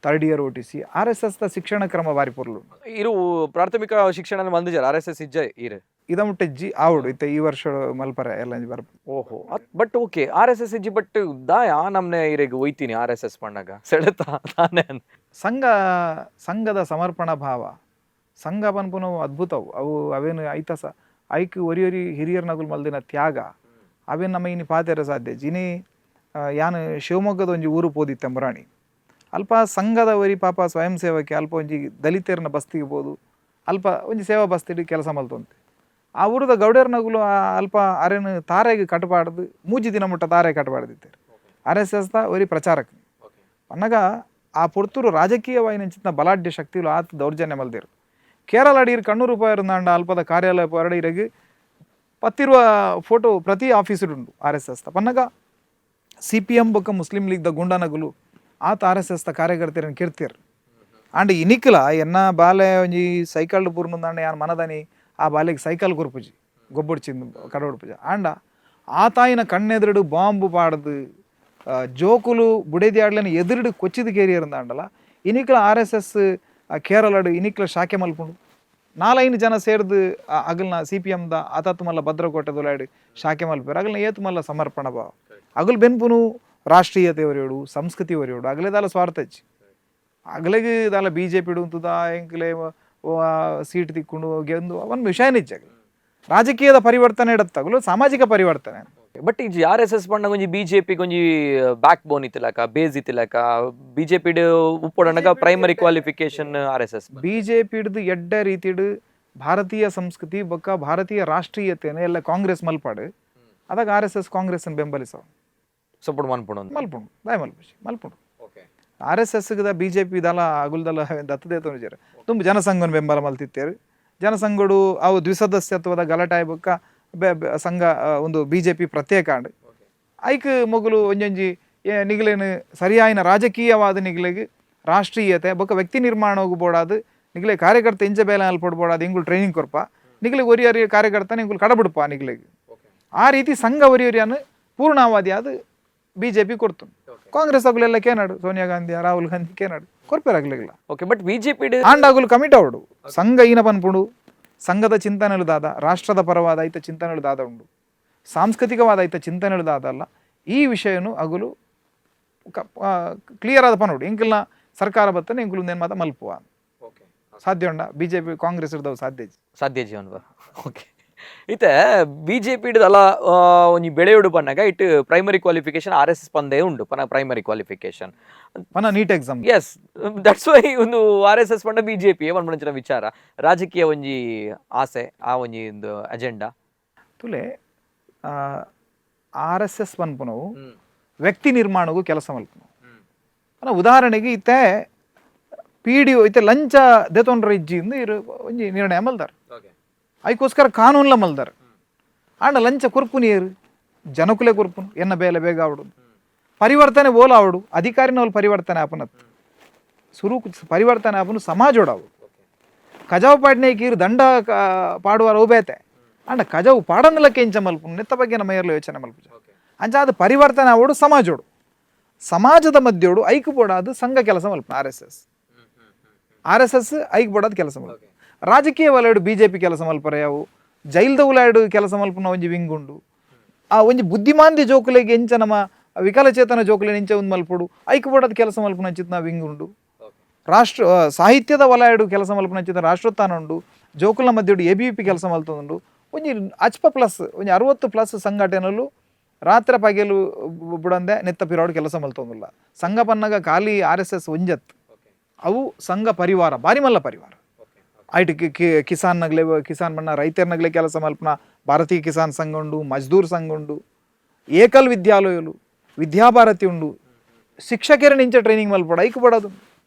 third year OTC, RSS the ಶಿಕ್ಷಣ ಕ್ರಮ ಬಾರಿ ಪೊರ್ಲು. ಇರು ಪ್ರಾಥಮಿಕ ಶಿಕ್ಷಣ ಮಂದಿಜಾರ R S S ಇಜ್ಜ ಇರು? ಇದ ಮುಟ್ಟೆಜ್ಜಿ ಆವಡು. ಇತ್ತೆ ಈ ವರ್ಷ ಮಲ್ಪರೆ ಎಲ್ಲ ಬರ್ಪ. ಓಹೋ, but okay, R S S ಇಜ್ಜಿ, ಬಟ್ ದಾಯ ಆ ನಮ್ನೆ ಇರೆಗ್ ಒಯ್ತೀನಿ R S S ಪಣ್ಣಗ ಸೆಳೆತ ತಾನೆ ಅಂದ್. ಸಂಘ ಸಂಘದ ಸಮರ್ಪಣಾ ಭಾವ, ಸಂಘ ಪನ್ಪುನವು ಅದ್ಭುತವು ಅವು. ಅವೇನು ಐತ ಸ ಐಕ್ ಒರಿ ಒರಿ ಹಿರಿಯರ್ ನಗುಲ್ ಮಲ್ದಿನ ತ್ಯಾಗ ಅವೇನು ನಮ್ಮ ಇನಿ ಪಾತೆರ ಸಾಧ್ಯ ಇನಿ. ಯಾನ್ ಶಿವಮೊಗ್ಗದ ಒಂಜಿ ಊರು ಪೋದಿತ್ತೆ ಮುರಾಣಿ. ಅಲ್ಪ ಸಂಘದ ಒರಿ ಪಾಪ ಸ್ವಯಂ ಸೇವಕೆ ಅಲ್ಪ ಒಂಜಿ ದಲಿತೆರ್ನ ಬಸ್ತಿಗೆ ಪೋದು ಅಲ್ಪ ಒಂಜಿ ಸೇವಾ ಬಸ್ತಿಡ್ ಕೆಲಸ ಮಲ್ತೊಂತೆ. ಆ ಊರದ ಗೌಡರ್ನಗುಲು ಅಲ್ಪ ಅರೆನ್ ತಾರೆಗ್ ಕಟಪಾಡ್ದು 3 ದಿನ ಮುಟ್ಟ ತಾರೆ ಕಟಪಾಡ್ದಿತ್ತೆರ್. R S S ದ ಒರಿ ಪ್ರಚಾರಕ ಪನ್ನಗ ಆ ಪೊರ್ತುರು ರಾಜಕೀಯವಾಯಿನಂಚಿನ ಬಲಾಢ್ಯ ಶಕ್ತಿಲು ಆತ್ ದೌರ್ಜನ್ಯ ಮಲ್ದೆರ್. ಕೇರಳ ಅಡೀರ್ ಕಣ್ಣೂರು ಪೋಯರ್ದಾಂಡ ಅಲ್ಪದ ಕಾರ್ಯಾಲಯ ಪೋಯರ್ಡ ಇರೆಗ್ ಪತ್ತಿರುವ ಫೋಟೋ ಪ್ರತಿ ಆಫೀಸುಡು ಉಂಡು R S S ದ. ಪನ್ನಗ ಸಿಪಿಎಂ ಬೊಕ್ಕ ಮುಸ್ಲಿಂ ಲೀಗ್ ದ ಗುಂಡನಗುಲು ಆತ R S S ದ ಕಾರ್ಯಕರ್ತರನ್ನು ಕೆರ್ತಿರ್. ಆಂಡ ಇನಿಕ್ಲ ಎನ್ನ ಬಾಲೆ ಒಂಜಿ ಸೈಕಲ್ ಪೂರ್ಣಂದಾಂಡ ಯಾನ್ ಮನದನಿ ಆ ಬಾಲೆಗ್ ಸೈಕಲ್ ಕೊರ್ಪುಜಿ, ಗೊಬ್ಬೊಡ್ಚಿಂದು ಕಡೋಡ್ಪುಜಿ. ಆಂಡ ಆ ತಾಯಿನ ಕಣ್ಣೆದುರುಡು ಬಾಂಬು ಪಾಡ್ದು ಜೋಕುಲು ಬುಡೇದಿ ಆಡ್ಲನ ಎದುರುಡು ಕೊಚ್ಚಿದ ಕೇರಿಯರ್ದಾಂಡಲ ಇನಿಕ್ಲ R S S ಕೇರಳಡು ಇನಿಕ್ಲ ಶಾಖೆ ಮಲ್ಪುಂಡು. ನಾಲೈನು ಜನ ಸೇರ್ದು ಅಗಲ್ನ ಸಿಪಿಎಂ ದ ಆತತ್ ಮಲ್ಲ ಭದ್ರಕೋಟೆ ದೊಲಾಯ್ಡು ಶಾಖೆ ಮಲ್ಪೆರ್. ಅಗಲ್ನ ಏತ್ ಮಲ್ಲ ಸಮರ್ಪಣ ಭಾವ. ಅಗಲ್ ಬೆನ್ಪುನು ರಾಷ್ಟ್ರೀಯತೆ ಒರಿಯೋಡು, ಸಂಸ್ಕೃತಿ ಒರಿಯೋಡು. ಅಗಲೇ ದಾಲ ಸ್ವಾರ್ಥ ಇಜ್ಜಿ ಅಗಲೆಗ್. ದಾಲ ಬಿಜೆಪಿ ಉಂತುದ ಎಂಕ್ಲೆ ಸೀಟ್ ತಿಕ್ಕೊಂಡು ಗೆಂದು ಅವನ್ ವಿಷಯನೇ ಇಜ್ಜಿ. ಅಗಲ್ ರಾಜಕೀಯದ ಪರಿವರ್ತನೆ ಇಡತ್ತಗಲು ಸಾಮಾಜಿಕ ಪರಿವರ್ತನೆ. ಬಟ್ ಇಜ್ಜಿ, R S S ಪಂಡ ಒಂಜಿ ಬಿಜೆಪಿ ಒಂಜಿ ಬ್ಯಾಕ್ ಬೋನ್ ಇತ್ತಿಲಕ, ಬೇಸ್ ಇತ್ತಿಲಕ. ಬಿಜೆಪಿ ಉಪ್ಪೊಡನಗ primary qualification RSS. BJP ಹಿಡ್ದು ಎಡ್ಡ ರೀತಿಡ್ ಭಾರತೀಯ ಸಂಸ್ಕೃತಿ ಬೊಕ್ಕ ಭಾರತೀಯ ರಾಷ್ಟ್ರೀಯತೆನ ಎಲ್ಲ ಕಾಂಗ್ರೆಸ್ ಮಲ್ಪಾಡು. ಅದಾಗ R S S Congress ಬೆಂಬಲಿಸವು. Support ಮನ್ಪುಂಡು. ಮಲ್ಪುಂಡು, ದಾಯ್ ಮಲ್ಪುಜಿ, ಮಲ್ಪುಂಡು. R S S BJP ದಲ ಅಗುಲ್ದಲ ದತ್ತದೇ ತೋರಿಜಾರ ತುಂಬ ಜನಸಂಘನ ಬೆಂಬಲ ಮಲ್ತಿತ್ತೇರು. ಜನಸಂಘಡು ಅವು ದ್ವಿಸದಸ್ಯತ್ವದ ಗಲಾಟೆ ಬೊಕ್ಕ ಬೆ- ಬೆ- ಸಂಘ ಒಂದು ಬಿಜೆಪಿ ಪ್ರತ್ಯೇಕ ಆಂಡ್. ಐಕ್ ಮೊಗುಲು ಒಂಜೊಂಜಿ ನಿಗಲೇನು ಸರಿಯಾಯಿನ ರಾಜಕೀಯವಾದ ನಿಗಲೆಗ್ ರಾಷ್ಟ್ರೀಯತೆ ಬೊಕ್ಕ ವ್ಯಕ್ತಿ ನಿರ್ಮಾಣಗ್ ಬೋಡಾದ್ ನಿಗಲೆ ಕಾರ್ಯಕರ್ತ ಇಂಚ ಬೇಲೆ ಅಲ್ಪಡ್ ಎಂಕುಲು ಟ್ರೈನಿಂಗ್ ಕೊರ್ಪ, ನಿಗಲೆಗ್ ಒರಿ ಒರಿ ಕಾರ್ಯಕರ್ತನ ಎಂಕುಲು ಕಡಬಿಡ್ಪ ನಿಗಲೆಗ್. ಆ ರೀತಿ ಸಂಘ ಒರಿ ಒರಿಯಾನು ಪೂರ್ಣಾವಧಿ ಆದ್ ಬಿಜೆಪಿ ಕೊರ್ತು. ಕಾಂಗ್ರೆಸ್ ಅಗುಲೆಲ್ಲ ಕೇನಾಡು, ಸೋನಿಯಾ ಗಾಂಧಿ, ರಾಹುಲ್ ಗಾಂಧಿ ಕೇನಾಡು, ಕೊರ್ಪೆರ್ ಅಗ್ಲೆಗ್ಲ. Okay, but BJP ಆಂಡ ಅಗುಲು ಕಮಿಟ್ ಅವಡು. ಸಂಘ ಈನ ಪನ್ಪುಂಡು, ಸಂಘದ ಚಿಂತನೆಲು ದಾದ, ರಾಷ್ಟ್ರದ ಪರವಾದ ಐತ ಚಿಂತನೆಲು ದಾದ ಉಂಡು, ಸಾಂಸ್ಕೃತಿಕವಾದ ಐತ ಚಿಂತನೆಲು ದಾದ ಅಲ್ಲ, ಈ ವಿಷಯನು ಅಗುಲು ಕ್ಲಿಯರ್ ಆದ ಪನೋಡು. ಎಂಕಲ್ನ ಸರ್ಕಾರ ಬತ್ತನೆ ಎಂಕುಲು ಉಂದೇನ್ ಮಾತ ಮಲ್ಪುವ ಸಾಧ್ಯ ಉಂಡ? ಬಿಜೆಪಿ ಕಾಂಗ್ರೆಸ್ ಇರ್ದವು ಸಾಧ್ಯ ಇಜ್ಜಿ. ಸಾಧ್ಯ ಜೀವನ. ಓಕೆ, ಇತ್ತೆ ಬಿಜೆಪಿ ಅಲ್ಲ ಒಂಜಿ ಬೆಳೆಯೋಡು ಪನ್ನಗ it primary qualification RSS ಪಂದೇ ಉಂಡು ಪನ ಪ್ರೈಮರಿ ಕ್ವಾಲಿಫಿಕೇಶನ್. ಪನ NEET exam. Yes, that's why ಒಂದು ಆರ್ಎಸ್ಎಸ್ ಪಂಡ ಬಿಜೆಪಿ ಪನ್ಪುನಂಚಿನ ವಿಚಾರ, ರಾಜಕೀಯ ಒಂಜಿ ಆಸೆ, ಆ ಒಂಜಿ ಒಂದು ಅಜೆಂಡಾ. ತುಲೆ, ಆರ್ಎಸ್ಎಸ್ ಪನ್ಪುನವು ವ್ಯಕ್ತಿ ನಿರ್ಮಾಣಗೂ ಕೆಲಸ ಮಲ್ಪುನವು. ಪನ ಉದಾಹರಣೆಗೆ ಇತ್ತೆ ಪಿಡಿಒ ಇತ್ತೆ ಲಂಚ ದೆತೊನ್ರ ಇಜ್ಜಿ ಇಂದು ಇರು ಒಂಜಿ ನಿರ್ಣಯ ಮಲ್ದಾರ್. ಐಕೋಸ್ಕರ ಕಾನೂನ್ಲ ಮಲ್ದಾರ್. ಆಂಡ ಲಂಚ ಕೊರ್ಪು ನೀರು ಜನಕುಲೆ ಕೊರ್ಪುನು. ಎನ್ನ ಬೇಲೆ ಬೇಗ ಆವಡು, ಪರಿವರ್ತನೆ ಓಲ ಆವಡು, ಅಧಿಕಾರಿನವಲ್ ಪರಿವರ್ತನೆ ಆಪನತ್. ಸುರುಕು ಪರಿವರ್ತನೆ ಆಪನು ಸಮಾಜೋಡಾವು. ಕಜಾವು ಪಾಡ್ನೆ ಕೀರು ದಂಡ ಪಾಡುವಾರ ಬೇತೆ. ಆಂಡ ಕಜಾವು ಪಾಡಂದಲಕ್ಕೆ ಇಂಚ ಮಲ್ಪುನು, ನೆತ್ತ ಬಗ್ಗೆ ನಮ್ಮ ಏರ್ಲ ಯೋಚನೆ ಮಲ್ಪುಜ. ಅಂಚ ಅದು ಪರಿವರ್ತನೆ ಆವಡು ಸಮಾಜೋಡು, ಸಮಾಜದ ಮಧ್ಯೋಡು. ಐಕ್ ಬೋಡಾದ ಸಂಘ ಕೆಲಸ ಮಲ್ಪುನು. ಆರ್ಎಸ್ಎಸ್, ಆರ್ಎಸ್ಎಸ್ ಐಕ್ ಬೋಡಾದ ಕೆಲಸ ಮಲ್ಪು. ರಾಜಕೀಯ ವಲಯಡು ಬಿಜೆಪಿ ಕೆಲಸ ಮಲ್ಪರೆ ಅವು. ಜೈಲ್ದ ಉಲಾಯಡು ಕೆಲಸ ಮಲ್ಪುನ ಒಂಜಿ ವಿಂಗ್ ಉಂಡು. ಆ ಒಂಜಿ ಬುದ್ಧಿಮಾಂದಿ ಜೋಕುಲೆಗ್ ಎಂಚ ನಮ್ಮ ವಿಕಲಚೇತನ ಜೋಕುಲೆನ್ ಎಂಚ ಒಂದು ಮಲ್ಪೊಡು, ಐಕ್ ಬೋಡಾದ ಕೆಲಸ ಮಲ್ಪುನ ಅಂಚಿನ ವಿಂಗ್ ಉಂಡು. ರಾಷ್ಟ್ರ ಸಾಹಿತ್ಯದ ವಲಯಡು ಕೆಲಸ ಮಲ್ಪುನ ಅಂಚಿನ ರಾಷ್ಟ್ರೋತ್ಥಾನ ಉಂಡು. ಜೋಕುಲ ಮಧ್ಯಡು ಎಬಿಪಿ ಕೆಲಸ ಮಲ್ತೊಂದುಂಡು. ಒಂಜಿ ಅಚ್ಪ ಪ್ಲಸ್ ಒಂಜಿ 60+ ಸಂಘಟನೆಲು ರಾತ್ರಿ ಪಗೆಲು ಬುಡಂದೆ ನೆತ್ತ ಪಿರಾಡು ಕೆಲಸ ಮಲ್ತೊಂದುಲ್ಲ. ಸಂಘ ಪನ್ನಗ ಖಾಲಿ ಆರ್ಎಸ್ಎಸ್ ಒಂಜತ್, ಅವು ಸಂಘ ಪರಿವಾರ, ಬಾರಿ ಮಲ್ಲ ಪರಿವಾರ. ಐಟ್ ಕಿಸಾನ್ ನಗಲೆ, ಕಿಸಾನ್ ಬಣ್ಣ ರೈತರ್ನಗಲೆ ಕೆಲಸ ಮಲ್ಪುನ ಭಾರತೀಯ ಕಿಸಾನ್ ಸಂಘ ಉಂಡು, ಮಜ್ದೂರ್ ಸಂಘ ಉಂಡು, ಏಕಲ್ ವಿದ್ಯಾಲಯಲು, ವಿದ್ಯಾಭಾರತಿ ಉಂಡು. ಶಿಕ್ಷಕರ ಇಂಚ ಟ್ರೈನಿಂಗ್ ಮಲ್ಪಡ ಐಕ್ ಬಡೋದು.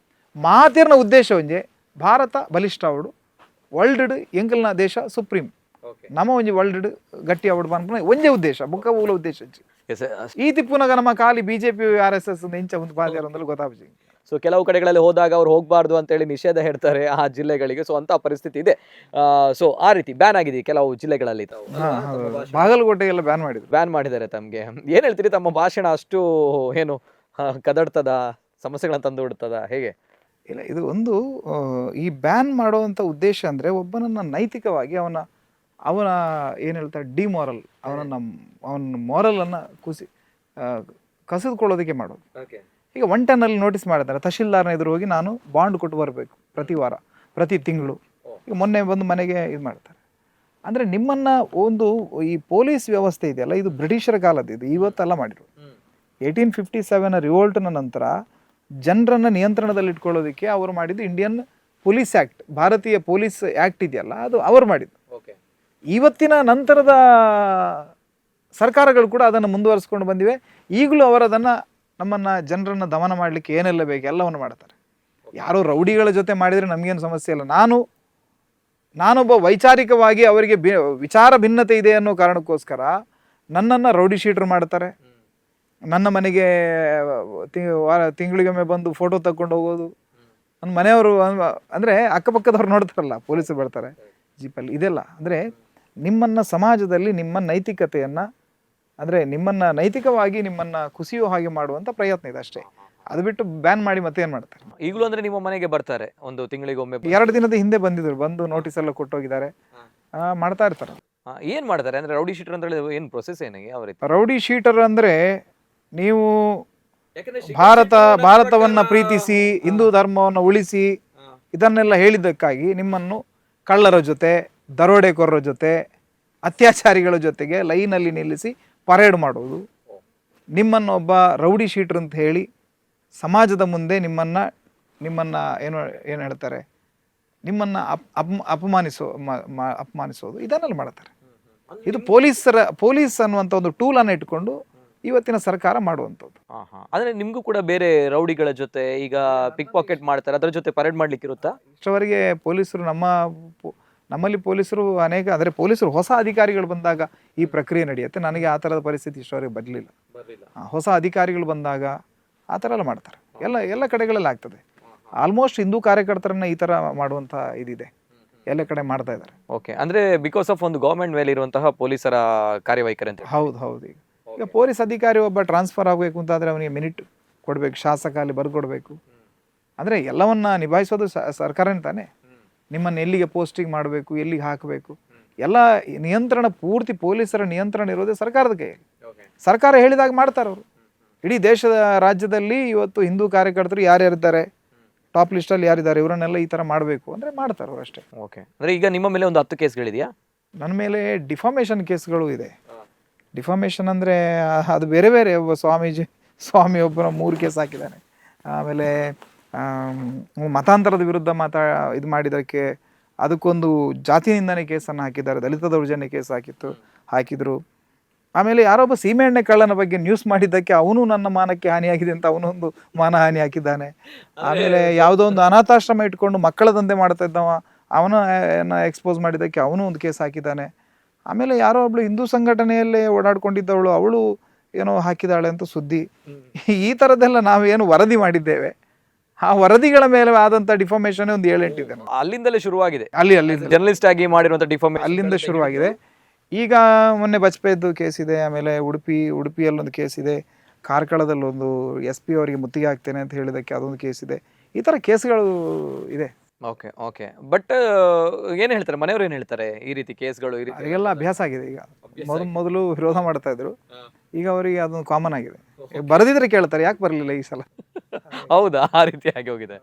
ಮಾತಿರ್ನ ಉದ್ದೇಶ ಒಂಜೆ, ಭಾರತ ಬಲಿಷ್ಠ ಅವಡು, ವರ್ಲ್ಡ್ ಎಂಕಲ್ನ ದೇಶ ಸುಪ್ರೀಂ, ನಮ್ಮ ಒಂಜಿ ವರ್ಲ್ಡ್ ಗಟ್ಟಿ ಅವಡು ಪನ್ಪುನ ಒಂಜೇ ಉದ್ದೇಶ. ಬುಕ್ಕ ಊಲ ಉದ್ದೇಶ ಇಜ್ಜಿ. ಈ ತಿಪ್ಪುನಗ ನಮ್ಮ ಖಾಲಿ ಬಿಜೆಪಿ ಆರ್ಎಸ್ಎಸ್ ಇಂಚ ಒಂದು ಪಾದ್ಯಾರ ಅಂದಲೂ ಗೊತ್ತಾಪುಜಿ. ಸೊ ಕೆಲವು ಕಡೆಗಳಲ್ಲಿ ಹೋದಾಗ ಅವ್ರು ಹೋಗಬಾರ್ದು ಅಂತೇಳಿ ನಿಷೇಧ ಹೇಳ್ತಾರೆ ಆ ಜಿಲ್ಲೆಗಳಿಗೆ. ಸೊ ಅಂತ ಪರಿಸ್ಥಿತಿ ಇದೆ. ಸೊ ಆ ರೀತಿ ಬ್ಯಾನ್ ಆಗಿದೆ ಕೆಲವು ಜಿಲ್ಲೆಗಳಲ್ಲಿ. ಬಾಗಲಕೋಟೆಗೆಲ್ಲ ಬ್ಯಾನ್ ಮಾಡಿದ್ರು. ಬ್ಯಾನ್ ಮಾಡಿದ್ದಾರೆ. ತಮಗೆ ಏನ್ ಹೇಳ್ತೀರಿ? ತಮ್ಮ ಭಾಷಣ ಅಷ್ಟು ಏನು ಕದಡ್ತದ, ಸಮಸ್ಯೆಗಳನ್ನ ತಂದು ಬಿಡ್ತದ, ಹೇಗೆ? ಇಲ್ಲ, ಇದು ಒಂದು ಈ ಬ್ಯಾನ್ ಮಾಡುವಂಥ ಉದ್ದೇಶ ಅಂದರೆ ಒಬ್ಬನನ್ನು ನೈತಿಕವಾಗಿ ಅವನ ಅವನ ಏನು ಹೇಳ್ತಾರೆ, ಡಿಮಾರಲ್, ಅವನನ್ನು ಅವನ ಮಾರಲನ್ನು ಕುಸಿ ಕಸಿದುಕೊಳ್ಳೋದಕ್ಕೆ ಮಾಡೋದು. ಈಗ 110ರಲ್ಲಿ ನೋಟಿಸ್ ಮಾಡ್ತಾರೆ. ತಹಶೀಲ್ದಾರ್ನ ಎದುರು ಹೋಗಿ ನಾನು ಬಾಂಡ್ ಕೊಟ್ಟು ಬರಬೇಕು ಪ್ರತಿ ವಾರ, ಪ್ರತಿ ತಿಂಗಳು. ಈಗ ಮೊನ್ನೆ ಬಂದು ಮನೆಗೆ ಇದು ಮಾಡ್ತಾರೆ. ಅಂದರೆ ನಿಮ್ಮನ್ನು ಒಂದು ಈ ಪೊಲೀಸ್ ವ್ಯವಸ್ಥೆ ಇದೆಯಲ್ಲ, ಇದು ಬ್ರಿಟಿಷರ ಕಾಲದ್ದು, ಇದು ಇವತ್ತೆಲ್ಲ ಮಾಡಿರು. 1857 ರಿವೋಲ್ಟ್ನ ನಂತರ ಜನರನ್ನು ನಿಯಂತ್ರಣದಲ್ಲಿ ಇಟ್ಕೊಳ್ಳೋದಕ್ಕೆ ಅವರು ಮಾಡಿದ್ದು Indian police act. ಭಾರತೀಯ ಪೊಲೀಸ್ ಆ್ಯಕ್ಟ್ ಇದೆಯಲ್ಲ, ಅದು ಅವರು ಮಾಡಿದ್ದು. ಇವತ್ತಿನ ನಂತರದ ಸರ್ಕಾರಗಳು ಕೂಡ ಅದನ್ನು ಮುಂದುವರಿಸ್ಕೊಂಡು ಬಂದಿವೆ. ಈಗಲೂ ಅವರು ಅದನ್ನು ನಮ್ಮನ್ನು ಜನರನ್ನು ದಮನ ಮಾಡಲಿಕ್ಕೆ ಏನೆಲ್ಲ ಬೇಕು ಎಲ್ಲವನ್ನು ಮಾಡ್ತಾರೆ. ಯಾರೋ ರೌಡಿಗಳ ಜೊತೆ ಮಾಡಿದರೆ ನಮಗೇನು ಸಮಸ್ಯೆ ಇಲ್ಲ. ನಾನೊಬ್ಬ ವೈಚಾರಿಕವಾಗಿ ಅವರಿಗೆ ವಿಚಾರ ಭಿನ್ನತೆ ಇದೆ ಅನ್ನೋ ಕಾರಣಕ್ಕೋಸ್ಕರ ನನ್ನನ್ನು ರೌಡಿ ಶೀಟರ್ ಮಾಡ್ತಾರೆ. ನನ್ನ ಮನೆಗೆ ವಾರ ತಿಂಗಳಿಗೊಮ್ಮೆ ಬಂದು ಫೋಟೋ ತಕ್ಕೊಂಡು ಹೋಗೋದು. ನನ್ನ ಮನೆಯವರು ಅಂದರೆ ಅಕ್ಕಪಕ್ಕದವ್ರು ನೋಡ್ತಾರಲ್ಲ, ಪೊಲೀಸರು ಬರ್ತಾರೆ ಜೀಪಲ್ಲಿ, ಇದೆಲ್ಲ. ಅಂದರೆ ನಿಮ್ಮನ್ನು ಸಮಾಜದಲ್ಲಿ ನಿಮ್ಮ ನೈತಿಕತೆಯನ್ನು, ಅಂದರೆ ನಿಮ್ಮನ್ನು ನೈತಿಕವಾಗಿ ನಿಮ್ಮನ್ನು ಕುಸಿಯೋ ಹಾಗೆ ಮಾಡುವಂಥ ಪ್ರಯತ್ನ ಇದೆ ಅಷ್ಟೇ. ಅದು ಬಿಟ್ಟು ಬ್ಯಾನ್ ಮಾಡಿ ಮತ್ತೆ ಏನು ಮಾಡ್ತಾರೆ? ಈಗಲೂ ಅಂದ್ರೆ ನಿಮ್ಮ ಮನೆಗೆ ಬರ್ತಾರೆ ಒಂದು ತಿಂಗಳಿಗೊಮ್ಮೆ? 2 ದಿನದ ಹಿಂದೆ ಬಂದಿದ್ರು, ಬಂದು ನೋಟಿಸ್ ಎಲ್ಲ ಕೊಟ್ಟೋಗಿದ್ದಾರೆ. ಮಾಡ್ತಾ ಇರ್ತಾರೆ. ಏನ್ ಮಾಡ್ತಾರೆ ಅಂದ್ರೆ, ರೌಡಿ ಶೀಟರ್ ಅಂತ ಹೇಳಿದ್ರೆ ಏನ್ ಪ್ರೊಸೆಸ್, ಏನು, ಯಾವ ರೀತಿ? ರೌಡಿ ಶೀಟರ್ ಅಂದರೆ ನೀವು ಭಾರತವನ್ನ ಪ್ರೀತಿಸಿ, ಹಿಂದೂ ಧರ್ಮವನ್ನು ಉಳಿಸಿ, ಇದನ್ನೆಲ್ಲ ಹೇಳಿದ್ದಕ್ಕಾಗಿ ನಿಮ್ಮನ್ನು ಕಳ್ಳರ ಜೊತೆ, ದರೋಡೆಕೋರರ ಜೊತೆ, ಅತ್ಯಾಚಾರಿಗಳ ಜೊತೆಗೆ ಲೈನಲ್ಲಿ ನಿಲ್ಲಿಸಿ ಪರೇಡ್ ಮಾಡೋದು, ನಿಮ್ಮನ್ನು ಒಬ್ಬ ರೌಡಿ ಶೀಟರ್ ಅಂತ ಹೇಳಿ ಸಮಾಜದ ಮುಂದೆ ನಿಮ್ಮನ್ನು ನಿಮ್ಮನ್ನು ಏನು ಏನು ಹೇಳ್ತಾರೆ, ನಿಮ್ಮನ್ನು ಅಪ್ ಅಪ್ ಅಪಮಾನಿಸೋ ಮ- ಮ- ಅಪಮಾನಿಸೋದು, ಇದನ್ನೆಲ್ಲ ಮಾಡ್ತಾರೆ. ಇದು ಪೊಲೀಸ್ ಅನ್ನುವಂಥ ಒಂದು ಟೂಲನ್ನು ಇಟ್ಕೊಂಡು ಇವತ್ತಿನ ಸರ್ಕಾರ ಮಾಡುವಂಥದ್ದು. ಹಾ ಹಾ ಅಂದ್ರೆ ನಿಮ್ಗೂ ಕೂಡ ಬೇರೆ ರೌಡಿಗಳ ಜೊತೆ, ಈಗ ಪಿಕ್ ಪಾಕೆಟ್ ಮಾಡ್ತಾರೆ, ಅದರ ಜೊತೆ ಪರೇಡ್ ಮಾಡ್ಲಿಕ್ಕೆ ಇರುತ್ತಾ? ಇಷ್ಟವರೆಗೆ ಪೊಲೀಸರು ನಮ್ಮ ನಮ್ಮಲ್ಲಿ ಪೊಲೀಸರು ಅನೇಕ, ಅಂದರೆ ಪೊಲೀಸರು ಹೊಸ ಅಧಿಕಾರಿಗಳು ಬಂದಾಗ ಈ ಪ್ರಕ್ರಿಯೆ ನಡೆಯುತ್ತೆ. ನನಗೆ ಆ ಥರದ ಪರಿಸ್ಥಿತಿ ಇಷ್ಟವರೆಗೆ ಬರಲಿಲ್ಲ. ಹೊಸ ಅಧಿಕಾರಿಗಳು ಬಂದಾಗ ಆ ಥರ ಎಲ್ಲ ಮಾಡ್ತಾರೆ. ಎಲ್ಲ ಎಲ್ಲ ಕಡೆಗಳಲ್ಲಿ ಆಗ್ತದೆ. ಆಲ್ಮೋಸ್ಟ್ ಹಿಂದೂ ಕಾರ್ಯಕರ್ತರನ್ನ ಈ ಥರ ಮಾಡುವಂಥ ಇದಿದೆ, ಎಲ್ಲ ಕಡೆ ಮಾಡ್ತಾ ಇದ್ದಾರೆ. ಓಕೆ, ಅಂದ್ರೆ because of ಒಂದು ಗವರ್ಮೆಂಟ್ ಮೇಲೆ ಇರುವಂತಹ ಪೊಲೀಸರ ಕಾರ್ಯವೈಖರಿ ಅಂತ ಹೇಳಿ. ಹೌದು ಹೌದು. ಈಗ ಈಗ ಪೊಲೀಸ್ ಅಧಿಕಾರಿ ಒಬ್ಬ ಟ್ರಾನ್ಸ್ಫರ್ ಆಗಬೇಕು ಅಂತಾದರೆ ಅವನಿಗೆ ಮಿನಿಟ್ ಕೊಡಬೇಕು, ಶಾಸಕ ಅಲ್ಲಿ ಬರ್ಕೊಡ್ಬೇಕು. ಅಂದರೆ ಎಲ್ಲವನ್ನ ನಿಭಾಯಿಸೋದು ಸರ್ಕಾರನೇ ತಾನೇ. ನಿಮ್ಮನ್ನು ಎಲ್ಲಿಗೆ ಪೋಸ್ಟಿಂಗ್ ಮಾಡಬೇಕು, ಎಲ್ಲಿಗೆ ಹಾಕಬೇಕು, ಎಲ್ಲ ನಿಯಂತ್ರಣ ಪೂರ್ತಿ ಪೊಲೀಸರ ನಿಯಂತ್ರಣ ಇರೋದೇ ಸರ್ಕಾರದ ಕೈಯಲ್ಲಿ. ಸರ್ಕಾರ ಹೇಳಿದಾಗ ಮಾಡ್ತಾರೆ ಅವರು. ಇಡೀ ದೇಶದ ರಾಜ್ಯದಲ್ಲಿ ಇವತ್ತು ಹಿಂದೂ ಕಾರ್ಯಕರ್ತರು ಯಾರ್ಯಾರಿದ್ದಾರೆ, ಟಾಪ್ ಲಿಸ್ಟಲ್ಲಿ ಯಾರಿದ್ದಾರೆ, ಇವರನ್ನೆಲ್ಲ ಈ ಥರ ಮಾಡಬೇಕು ಅಂದರೆ ಮಾಡ್ತಾರೆ ಅವರು ಅಷ್ಟೇ. ಓಕೆ, ಅಂದ್ರೆ ಈಗ ನಿಮ್ಮ ಮೇಲೆ ಒಂದು 10 ಕೇಸ್ಗಳಿದೆಯಾ? ನನ್ನ ಮೇಲೆ ಡಿಫಾಮೇಷನ್ ಕೇಸ್ಗಳು ಇದೆ. ಡಿಫಾಮೇಷನ್ ಅಂದರೆ ಅದು ಬೇರೆ ಬೇರೆ. ಒಬ್ಬ ಸ್ವಾಮೀಜಿ, ಸ್ವಾಮಿ ಒಬ್ಬನ 3 ಕೇಸ್ ಹಾಕಿದ್ದಾನೆ. ಆಮೇಲೆ ಮತಾಂತರದ ವಿರುದ್ಧ ಇದು ಮಾಡಿದ್ದಕ್ಕೆ ಅದಕ್ಕೊಂದು ಜಾತಿ ನಿಂದನೆ ಕೇಸನ್ನು ಹಾಕಿದ್ದಾರೆ. ದಲಿತ ದೌರ್ಜನ್ಯ ಕೇಸ್ ಹಾಕಿದ್ರು. ಆಮೇಲೆ ಯಾರೊಬ್ಬ ಸೀಮೆಎಣ್ಣೆ ಕಳ್ಳನ ಬಗ್ಗೆ ನ್ಯೂಸ್ ಮಾಡಿದ್ದಕ್ಕೆ ಅವನು ನನ್ನ ಮಾನಕ್ಕೆ ಹಾನಿಯಾಗಿದೆ ಅಂತ ಅವನೊಂದು ಮಾನಹಾನಿ ಹಾಕಿದ್ದಾನೆ. ಆಮೇಲೆ ಯಾವುದೋ ಒಂದು ಅನಾಥಾಶ್ರಮ ಇಟ್ಕೊಂಡು ಮಕ್ಕಳ ದಂಧೆ ಮಾಡ್ತಾ ಇದ್ದವ, ಅವನ ಎಕ್ಸ್ಪೋಸ್ ಮಾಡಿದ್ದಕ್ಕೆ ಅವನು ಒಂದು ಕೇಸ್ ಹಾಕಿದ್ದಾನೆ. ಆಮೇಲೆ ಯಾರೋ ಒಬ್ಳು ಹಿಂದೂ ಸಂಘಟನೆಯಲ್ಲೇ ಓಡಾಡ್ಕೊಂಡಿದ್ದವಳು, ಅವಳು ಏನೋ ಹಾಕಿದಾಳೆ ಅಂತ ಸುದ್ದಿ. ಈ ಥರದ್ದೆಲ್ಲ ನಾವೇನು ವರದಿ ಮಾಡಿದ್ದೇವೆ, ಆ ವರದಿಗಳ ಮೇಲೆ ಆದಂಥ ಡಿಫಾಮೇಷನ್ ಒಂದು 7-8 ಇದೆ. ಅಲ್ಲಿಂದಲೇ ಶುರುವಾಗಿದೆ. ಅಲ್ಲಿ ಅಲ್ಲಿ ಜರ್ನಲಿಸ್ಟ್ ಆಗಿ ಮಾಡಿರುವಂತಹ ಡಿಫಾಮೇಷನ್ ಅಲ್ಲಿಂದ ಶುರುವಾಗಿದೆ. ಈಗ ಮೊನ್ನೆ ಬಜ್ಪೆದ್ದು ಕೇಸ್ ಇದೆ. ಆಮೇಲೆ ಉಡುಪಿಯಲ್ಲೊಂದು ಕೇಸ್ ಇದೆ. ಕಾರ್ಕಳದಲ್ಲೊಂದು ಎಸ್ ಪಿ ಅವರಿಗೆ ಮುತ್ತಿಗೆ ಹಾಕ್ತೇನೆ ಅಂತ ಹೇಳಿದ್ದಕ್ಕೆ ಅದೊಂದು ಕೇಸ್ ಇದೆ. ಈ ಥರ ಕೇಸ್ಗಳು ಇದೆ. ಓಕೆ ಓಕೆ, ಬಟ್ ಏನ್ ಹೇಳ್ತಾರೆ ಮನೆಯವರು, ಏನ್ ಹೇಳ್ತಾರೆ ಈ ರೀತಿ ಕೇಸ್ಗಳು ಈ ರೀತಿ? ಅವರಿಗೆಲ್ಲ ಅಭ್ಯಾಸ ಆಗಿದೆ ಈಗ. ಮೊದಲು ವಿರೋಧ ಮಾಡ್ತಾ ಇದ್ರು, ಈಗ ಅವರಿಗೆ ಅದೊಂದು ಕಾಮನ್ ಆಗಿದೆ. ಬರೆದಿದ್ರೆ ಕೇಳ್ತಾರೆ, ಯಾಕೆ ಬರಲಿಲ್ಲ ಈ ಸಲ. ಹೌದಾ, ಆ ರೀತಿ ಆಗಿ ಹೋಗಿದೆ.